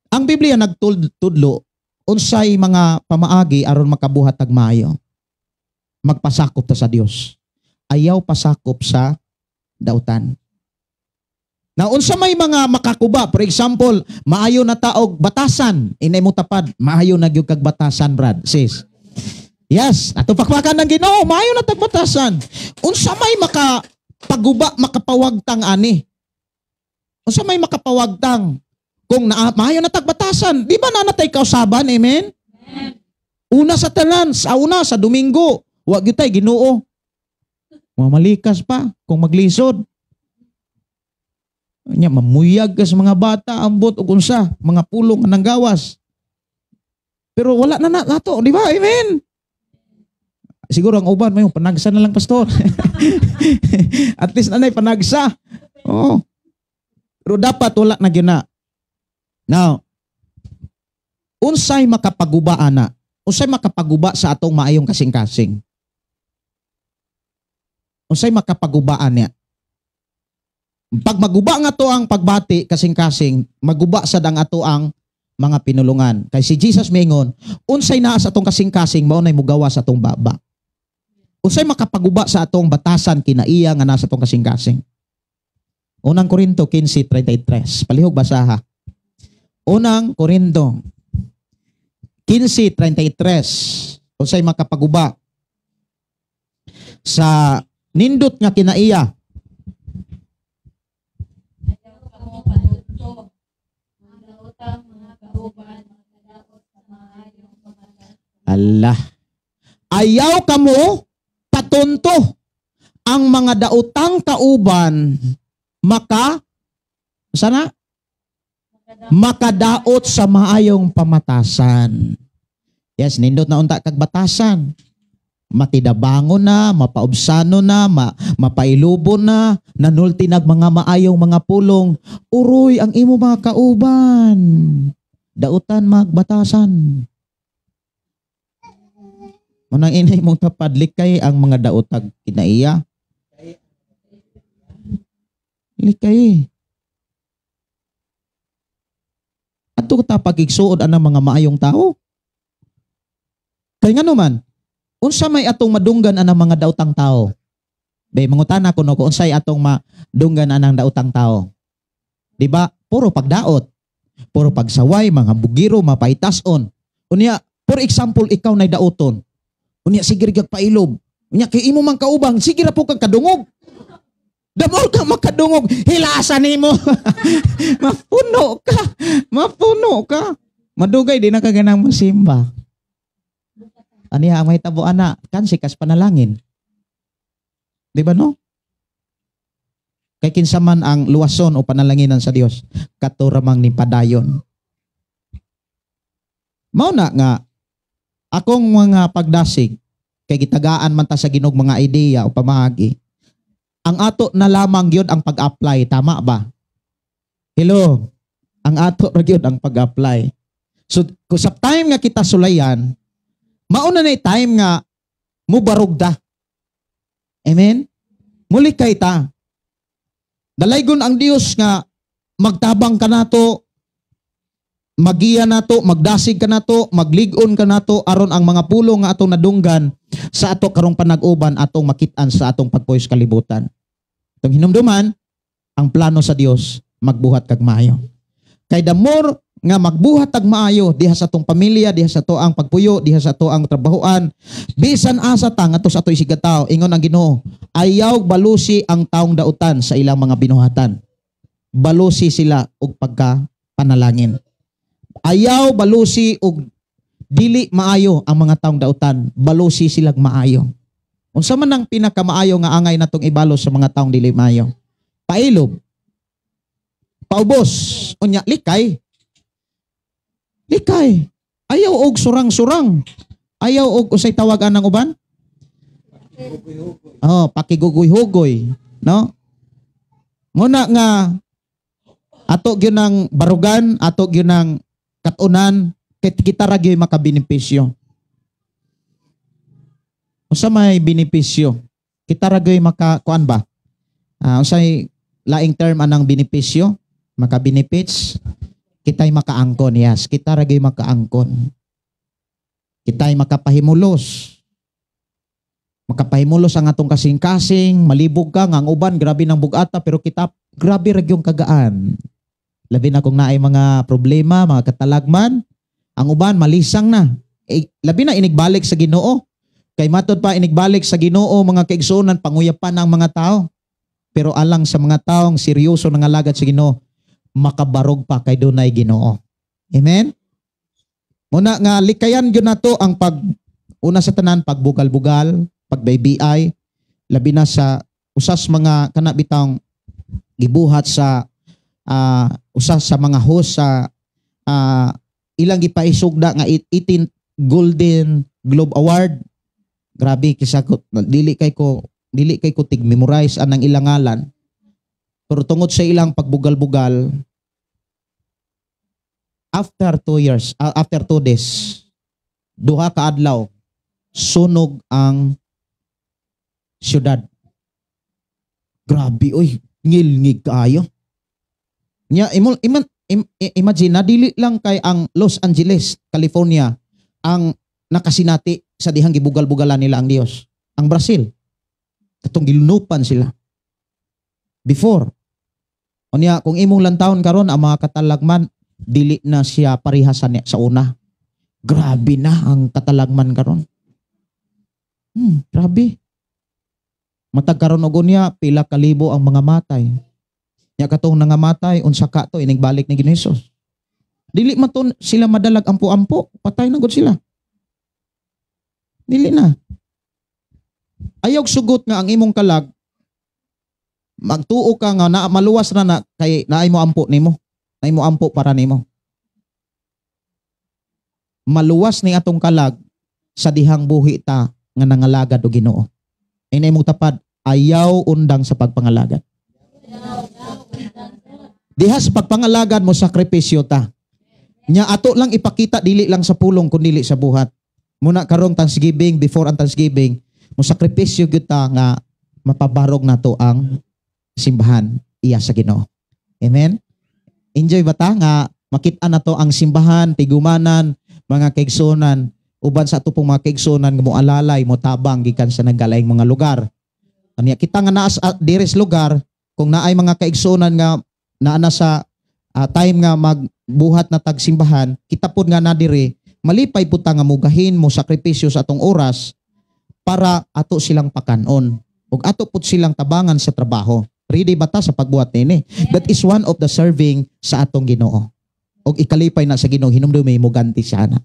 ang Biblia nagtudlo unsay mga pamaagi aron makabuhat tag maayo. Magpasakop ta sa Dios. Ayaw pasakop sa dautan. Na unsa may mga makakuba, for example, maayo na taog batasan, inay mo tapad, maayo na gyud kag batasan, Brad, sis. Yes, ato pakpakan ng Ginoo, maayo na tag batasan. Unsa may makapaguba, makapawagtang ani? Unsa may makapawagtang? Kung na, maayo na tag batasan, di ba na natay kausaban, amen? Amen? Una sa tanan, sa una sa Domingo, wa gyud tay Ginoo. Mamalikas pa kung maglisod. Nya mamuyag ka sa mga bata ambot og unsa, mga pulong nga nanggawas. Pero wala na nato, di ba? Amen. Siguro ang uban mayo panagsa na lang, pastor. At least nanay panagsa. Oo. Pero dapat wala na gyud na. Now, unsay makapaguba ana? Unsay makapaguba sa atong maayong kasing-kasing? Unsay makapagubaan niya? Pag maguba nga to ang pagbati kasing-kasing, maguba sad ang ato ang mga pinulungan. Kay si Jesus mingon, unsay naa sa atong kasing-kasing mao nay mugawa sa atong baba. Unsay makapaguba sa atong batasan kinaiya nga naa sa atong kasing-kasing? Unang Korinto 15:33. Palihog basaha. Unang Korinto 15:33. Unsay makapaguba sa nindot nga kinaiya? Allah. Ayaw kamo patunto ang mga daotang kauban maka sana makadaot sa maayong pamatasan. Yes, nindot na unta kag batasan. Matidabangon na, mapaubsano na, mapailubon na, nanulti nag mga maayong mga pulong. Uroy ang imo mga kauban. Dautan magbatasan. Manang inay mong tapad, likay ang mga daotag kinaiya. Likay. Ato ta pagigsuod anang mga maayong tao. Kay ngano man, unsa may atong madunggan anang mga daotang tao? Be, mangutana ko no kung unsay atong madunggan anang daotang tao. Di ba? Puro pagdaot. Puro pagsaway, mga bugiro, mapaitason. Unya, for example, ikaw nay daoton. Unya, sige ra gyud pailob. Unya, kay imo man kaubang, sige ra po kang kadungog. Damol ka makadungog, hilasan nimo. Mapuno ka. Mapuno ka. Madugay di na ka ganang masimba. Aniha ang mahitabo ana, kansi kas panalangin. Di ba no? Kay kinsa man ang luwason o panalanginan sa Dios, kato ramang ni padayon. Mao na nga akong mga pagdasig kay gitagaan man ta sa Ginoo mga ideya o pamaagi. Ang ato na lamang gyud ang pag-apply, tama ba? Hello. Ang ato ra gyud ang pag-apply. So kung sa time nga kita sulayan, mauna na time nga mubarog ta. Amen? Muli kay ta. Dalaygon ang Dios nga magtabang ka nato, magiya nato, magdasig ka nato, maglig-on ka nato aron ang mga pulong nga atong nadunggan sa ato karong panag-uban atong makit-an sa atong pagpuyo sa kalibutan. Itong hinumduman, ang plano sa Dios magbuhat kag maayo. Kay the more nga magbuhat tag maayo diha sa atong pamilya, diha sa ato ang pagpuyo, diha sa ato ang trabahoan, bisan asa ta ngadto sa ato isigatao, ingon ang Ginoo, ayaw balusi ang taong dautan sa ilang mga binuhatan. Balusi sila og pagka panalangin. Ayaw balusi og dili maayo ang mga taong dautan, balusi silag maayo. Unsa man ang pinakamaayo nga angay natong ibalos sa mga taong dili maayo? Pailob. Paubos. Unya likay. Likay. Ayaw og surang-surang. Ayaw og usay tawag anang uban? Oh, pakigugoy-hugoy, no? Muna nga ato gyud ang barugan, ato gyud ang katunan, kay kita ra gyud makabenepisyo. Unsa may benepisyo? Kita ra gyud maka kuan ba? Unsay laing term anang benepisyo? Maka-benefits? Kita'y makaangkon, yes. Kita ra gyud makaangkon. Kita'y makapahimulos. Makapahimulos ang atong kasing-kasing, malibog ka, nga ang uban, grabe ng bugata, pero kita, grabe ra gyud kagaan. Labi na kung naay mga problema, mga katalagman, ang uban, malisang na. Eh, labi na inigbalik sa Ginoo. Kay matod pa, inigbalik sa Ginoo, mga kaigsuonan, panguyapan ang mga tao. Pero alang sa mga taong seryoso nangalagad sa Ginoo, makabarog pa kay dunay Ginoo. Amen? Muna nga likayan gyud nato ang pag una sa tanan pagbugal-bugal, pagbaybiay, labi na sa usas mga kana bitawng gibuhat sa usas sa mga host sa ilang gipaisugda nga 18 Golden Globe Award. Grabe kisa ko dili kay ko tig memorize anang ilang ngalan. Pero tungod sa ilang pagbugal-bugal, after 2 years, after 2 days, duha ka adlaw, sunog ang syudad. Grabe, oy, ngilngig kaayo. Nya, imagine na dili lang kay ang Los Angeles, California, ang nakasinati sa dihang gibugal-bugalan nila ang Dios. Ang Brazil, katong gilunupan sila. Before. Unya, kung imong lantawon karon ang mga katalagman, dili na siya parihasan sa una. Grabe na ang katalagman karon. Grabe. Matag karon og unya, pila ka libo ang mga matay. Nya katong nangamatay, unsa ka to inigbalik ni Ginoo Hesus. Dili man to sila madalag ampo-ampo, patay na gud sila. Dili na. Ayaw sugot nga ang imong kalag, magtuo ka nga na maluwas na na kay naay mo ampo nimo. Naay mo ampo para nimo. Maluwas ni atong kalag sa dihang buhi ta nga nangalagad og Ginoo. Inay mong tapad, ayaw undang sa pagpangalagad. Diha sa pagpangalagad mo sakripisyo ta. Nya ato lang ipakita dili lang sa pulong kun dili sa buhat. Muna karong Thanksgiving, before ang Thanksgiving, mo sakripisyo gyud ta nga mapabarog nato ang simbahan iya sa Ginoo. Amen. Enjoy ba ta nga makita nato ang simbahan, tigumanan, mga kaigsunan, uban sa ato pong mga kaigsunan nga moalalay, motabang gikan sa nagkalaing mga lugar. Anya kita nga naa sa diri sa lugar, kung naay mga kaigsunan nga naa na sa time nga magbuhat na tag simbahan, kita pod nga na diri, malipay pud ta nga mugahin mo sakripisyo sa atong oras para ato silang pakanon ug ato pud silang tabangan sa trabaho. Ready ba ta sa pagbuhat nini? That is one of the serving sa atong Ginoo. Og ikalipay na sa Ginoo, hinumdumi mo ganti siya na.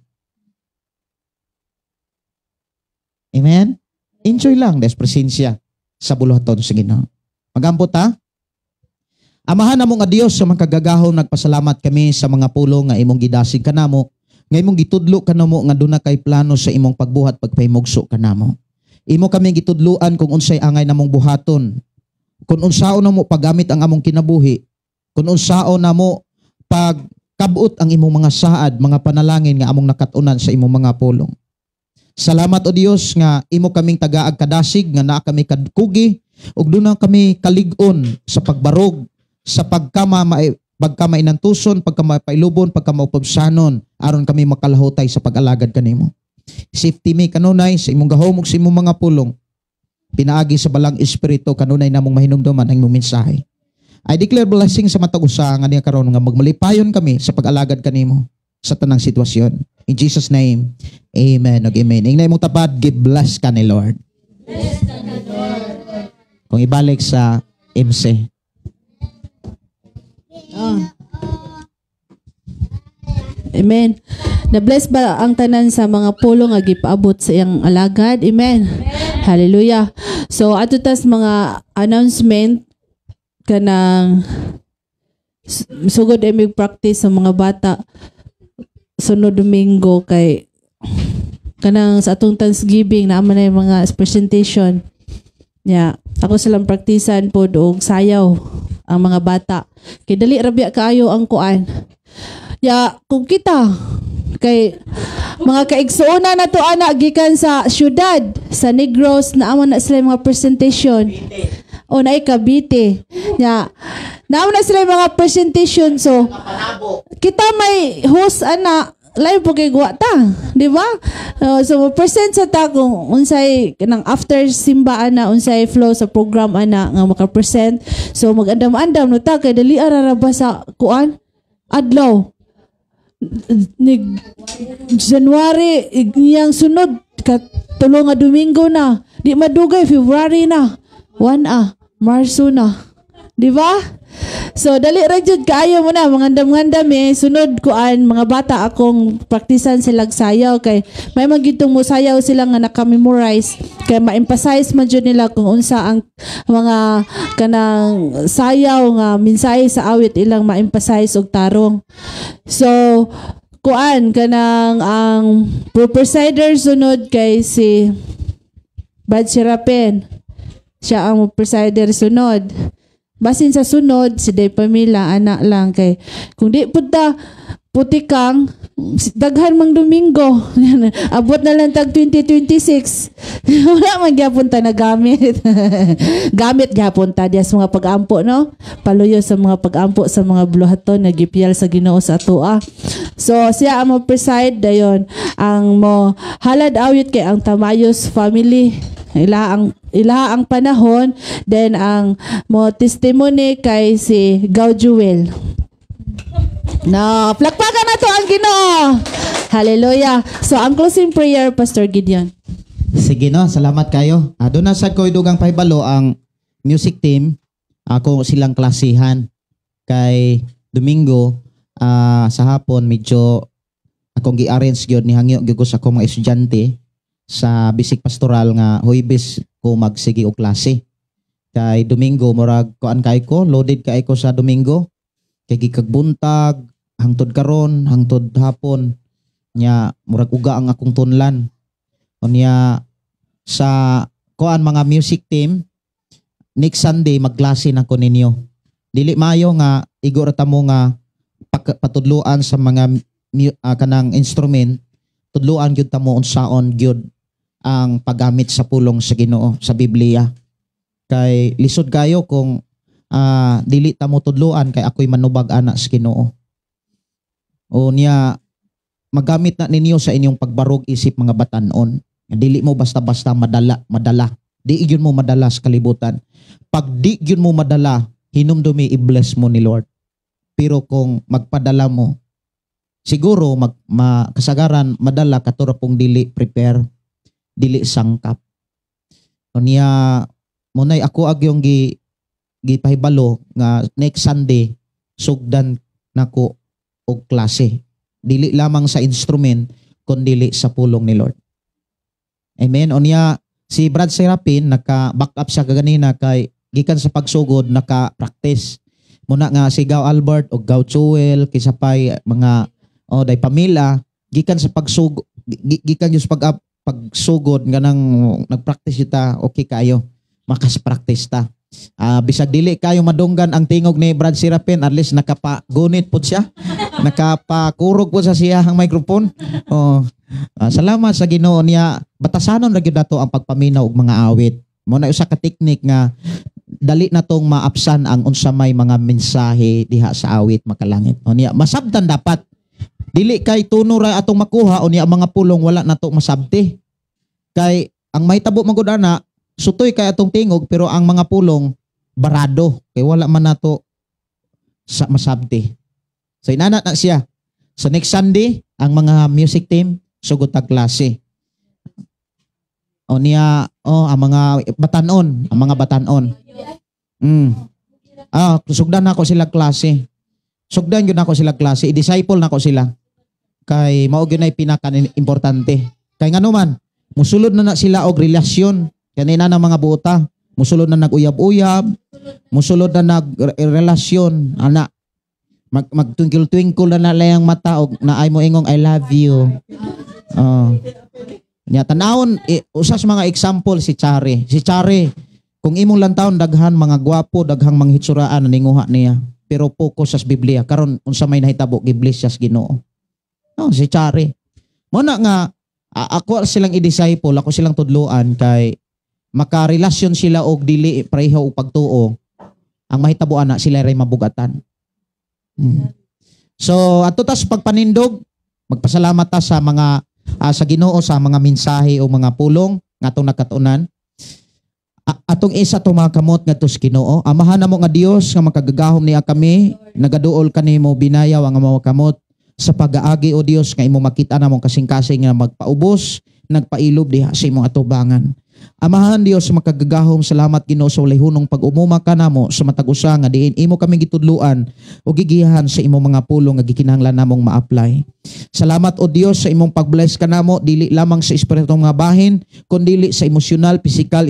Amen? Enjoy lang des presensya sa buluhaton sa Ginoo. Magampo ta. Amahan namo nga Dios sa makagagahom, nagpasalamat kami sa mga pulong nga imong gidasig kanamo, nga imong gitudlo kanamo nga duna kay plano sa imong pagbuhat pagpahimugso kanamo. Imo kami gitudluan kung unsay angay namong buhaton, kung unsaon namo paggamit ang among kinabuhi, kung unsaon namo pagkabot ang imong mga saad, mga panalangin nga among nakat-unan sa imong mga pulong. Salamat o Dios nga imo kaming tagaag kadasig nga naa kami kadkugi ug duna kami kalig-on sa pagbarog, sa pagkamainantuson, pagkamapailubon, pagkamaupabsanon, aron kami makalahutay sa pag-alagad kanimo. Safety me kanunay sa imong gahom ug sa imong mga pulong. Pinaagi sa balang espiritu kanunay namong mahinumduman ang imong mensahe. I declare blessing sa matag usa nga niya karon nga magmalipayon kami sa pag-alagad kanimo sa tanang sitwasyon. In Jesus name, amen ug amen. Ingna imong tapad, give bless ka ni Lord. Kung ibalik sa MC. Amen. Na-bless ba ang tanan sa mga pulong nga gipaabot sa iyang alagad? Amen. Hallelujah. So ato tas mga announcement kanang sugod imig practice sa mga bata sunod Domingo kay kanang sa atong Thanksgiving naa man na yung mga presentation. Yeah, ako silang praktisan pod og sayaw ang mga bata. Kay dali ra biya kaayo ang kuan. Ya, kung kita kay mga kaigsuonan na to ana gikan sa syudad, sa Negros, naa man na sila yung mga presentation. O naay Cavite. Ya, naa man na sila yung mga presentation, so kita may host ana live po kay guwa ta, di ba? So mo present sa ta kung unsay kanang after simba ana, unsay flow sa program ana nga maka-present. So magandam-andam no ta kay dali ara ra ba sa kuan adlaw ni January niyang sunod katulo nga Domingo na, di madugay February na, 1 Marso na, di ba? So dali ra jud kaayo mo na mangandam-ngandam eh sunod kuan mga bata akong praktisan sila sayaw kay may magitong mo sayaw sila nga naka-memorize kay ma-emphasize man jud nila kung unsa ang mga kanang sayaw nga mensahe sa awit ilang ma-emphasize og tarong. So kuan kanang ang presider sunod kay si Brad Serapen. Siya ang presider sunod. Basin sa sunod, si Day Pamela, anak lang kay kung di pud ta putikang, daghan mang Domingo. Abot na lang tag 2026. Wala man gyapon ta nagamit. Gamit gyapon ta diya sa mga pag-ampo, no? Paluyo sa mga pag-ampo sa mga buluhaton nga gipiyal sa Ginoo sa atoa. So siya ang mo preside dayon, ang mo halad awit kay ang Tamayos family. Ila ang panahon, then ang mo testimony kay si Gao Jewel. No, plakpakan na to ang Ginoo. Hallelujah. So ang closing prayer, Pastor Gideon. Sige no, salamat kayo. Doon na sa ko'y dugang pahibalo ang music team. Ako silang klasihan kay Domingo sa hapon medyo akong gi-arrange gyud ni hangyo gyud ko sa akong mga estudyante sa basic pastoral nga Huwebes ko magsige og klase. Kay Domingo murag kuan kay ko, loaded kay ko sa Domingo. Kay gikag buntag hangtod karon, hangtod hapon. Nya murag uga ang akong tunlan. Unya sa kuan mga music team, next Sunday magklase na ko ninyo. Dili maayo nga igo ra ta mo nga patudloan sa mga kanang instrument, tudloan gyud ta mo unsaon gyud ang paggamit sa pulong sa Ginoo sa Biblia. Kay lisod kayo kung dili ta mo tudloan kay ako'y manubag ana sa Ginoo. O niya magamit na ninyo sa inyong pagbarog isip mga batanon. Dili mo basta-basta madala, madala. Di gyud mo madala sa kalibutan. Pag di gyud mo madala, hinumdumi i-bless mo ni Lord. Pero kung magpadala mo, siguro kasagaran madala katura pong dili prepare, dili sangkap. O niya munay ako agyong gipahibalo nga next Sunday sugdan nako og klase. Dili lamang sa instrument kundili sa pulong ni Lord. Amen. O niya si Brad Serapin naka-back up siya kaganina kay gikan sa pagsugod naka-practice. Muna nga si Gaw Albert o Gaw Chuel kaysa pay mga o day pamilya gikan sa pagsugod gikan gyud sa pagsugod nga nang nagpractice kita, okay kayo makas-practice ta. Bisag dili kayo madunggan ang tingog ni Brad Serapin, at least nakapagunit pud siya. Nakapakurog pud sa siya ang microphone. Oh, salamat sa Ginoo niya. Batasanon ra gyud nato ang pagpaminaw og mga awit. Mo na usa ka teknik nga dali na tong maapsan ang unsa may mga mensahe diha sa awit makalangit. O niya masabtan dapat. Dili kay tuno ra atong makuha o niya ang mga pulong wala nato masabti. Kay ang mahitabo man gud ana, sutoy kay atong tingog pero ang mga pulong barado kay wala man nato sa masabti. So inana na siya. So next Sunday ang mga music team sugod tag klase. O niya ang mga batanon, ang mga batanon. Sugdan nako sila klase. Sugdan gyud nako sila klase, i-disciple nako sila. Kay mao gyud nay pinaka importante. Kay ngano man, musulod na na sila og relasyon kanina na mga buota, musulod na nag-uyab-uyab, musulod na nag-relasyon ana. Magtwinkle-twinkle na na layang mata og naay mo ingong I love you. Oh. Nya tanawon usa sa mga example si Chari. Si Chari kung imong lantawon daghan mga gwapo, daghang mga hitsuraan na ninguha niya. Pero focus sa Biblia. Karon unsa may nahitabo, gi-bless siya sa Ginoo. No, si Chari. Mo na nga ako silang i-disciple, ako silang tudloan kay makarelasyon sila og dili pareho og pagtuo. Ang mahitabo ana sila ray mabugatan. So ato ta sa pagpanindog, magpasalamat ta sa mga sa Ginoo sa mga mensahe o mga pulong nga atong nakatunan. Atong isa to mga kamot ngadto sa Ginoo. Amahan namo nga Dios nga makagagahom niya kami, nagaduol kanimo binayaw ang among kamot sa pag-aagi o Dios nga imo makita namong kasing-kasing nga magpaubos, nagpailob diha sa imong atubangan. Amahan Dios makagagahom, salamat Ginoo sa walay hunong pag-umuma kanamo sa matag usa nga diin imo kami gitudluan o gigiyahan sa imong mga pulong nga gikinahanglan namong ma-apply. Salamat o Dios sa imong pag-bless kanamo dili lamang sa espiritong mga bahin kundili sa emosyonal, pisikal,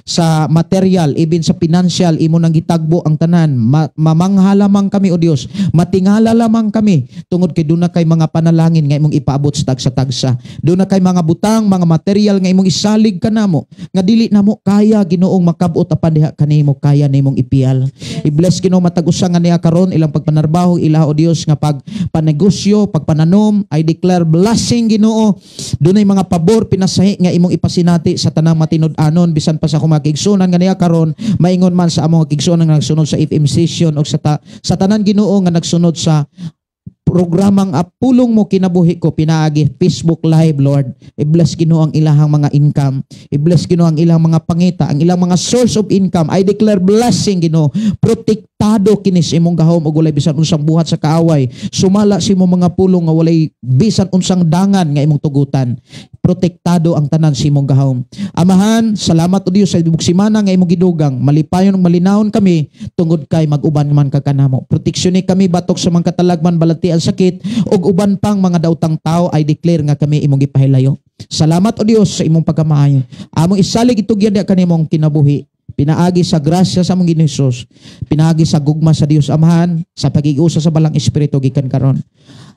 sa material, even sa financial imo nang gitagbo ang tanan. Mamangha lamang kami o Dios, matingala lamang kami tungod kay duna kay mga panalangin nga imong ipaabot sa tagsa-tagsa. Duna kay mga butang, mga material nga imong isalig kanamo nga dili namo kaya Ginoong makabot apan diha kanimo kaya nimong ipiyal. I-bless Ginoo matag usa nga niya karon ilang pagpanarbaho ila o Dios nga pagpanegosyo, pagpananom. I declare blessing Ginoo. Dunay mga pabor pinasahi nga imong ipasinati sa tanang matinud-anon bisan pa sa akong mga kaigsuonan nga niya karon maingon man sa among kaigsuonan nga nagsunod sa FM session o sa tanan Ginoo nga nagsunod sa programang pulong mo kinabuhi ko pinaagi Facebook Live, Lord. I-bless Ginoo ang ilahang mga income. I-bless Ginoo ang ilang mga pangita, ang ilang mga source of income. I declare blessing Ginoo. Protektado kini sa imong gahom ug walay bisan unsang buhat sa kaaway. Sumala sa imong mga pulong nga walay bisan unsang dangan nga imong tugutan. Protektado ang tanan sa imong gahom. Amahan, salamat o Dios sa ibig simana nga imong gidugang. Malipayon ug malinawon kami tungod kay mag-uban man ka kanamo. Proteksyon ni kami batok sa mga katalagman, balatian sakit ug uban pang mga daotang tao. I declare nga kami imong gipahilayo. Salamat o Dios sa imong pagkamaayo. Among isalig itugyan diha kanimong kinabuhi. Pinaagi sa grasya sa among Ginoong Hesus, pinaagi sa gugma sa Dios Amahan, sa pag-iusa sa Balang Espiritu gikan karon.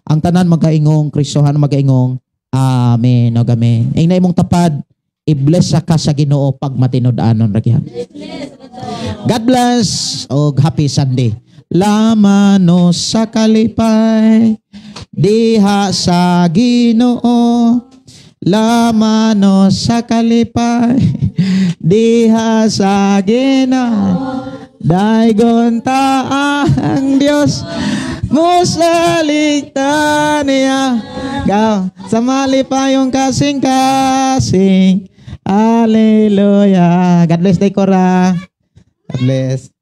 Ang tanan magkaingong Kristohan, magkaingong amen og amen. Ingna imong tapad, i-bless ka sa Ginoo pag matinud-anon ra gyud. God bless og happy Sunday. Lamano sa kalipay diha sa Ginoo. Lamano sa kalipay diha sa Ginoo. Daygon ta ang Dios, musalig ta niya. Gaw, sa malipayong kasing-kasing. Hallelujah. God bless, Decora. God bless.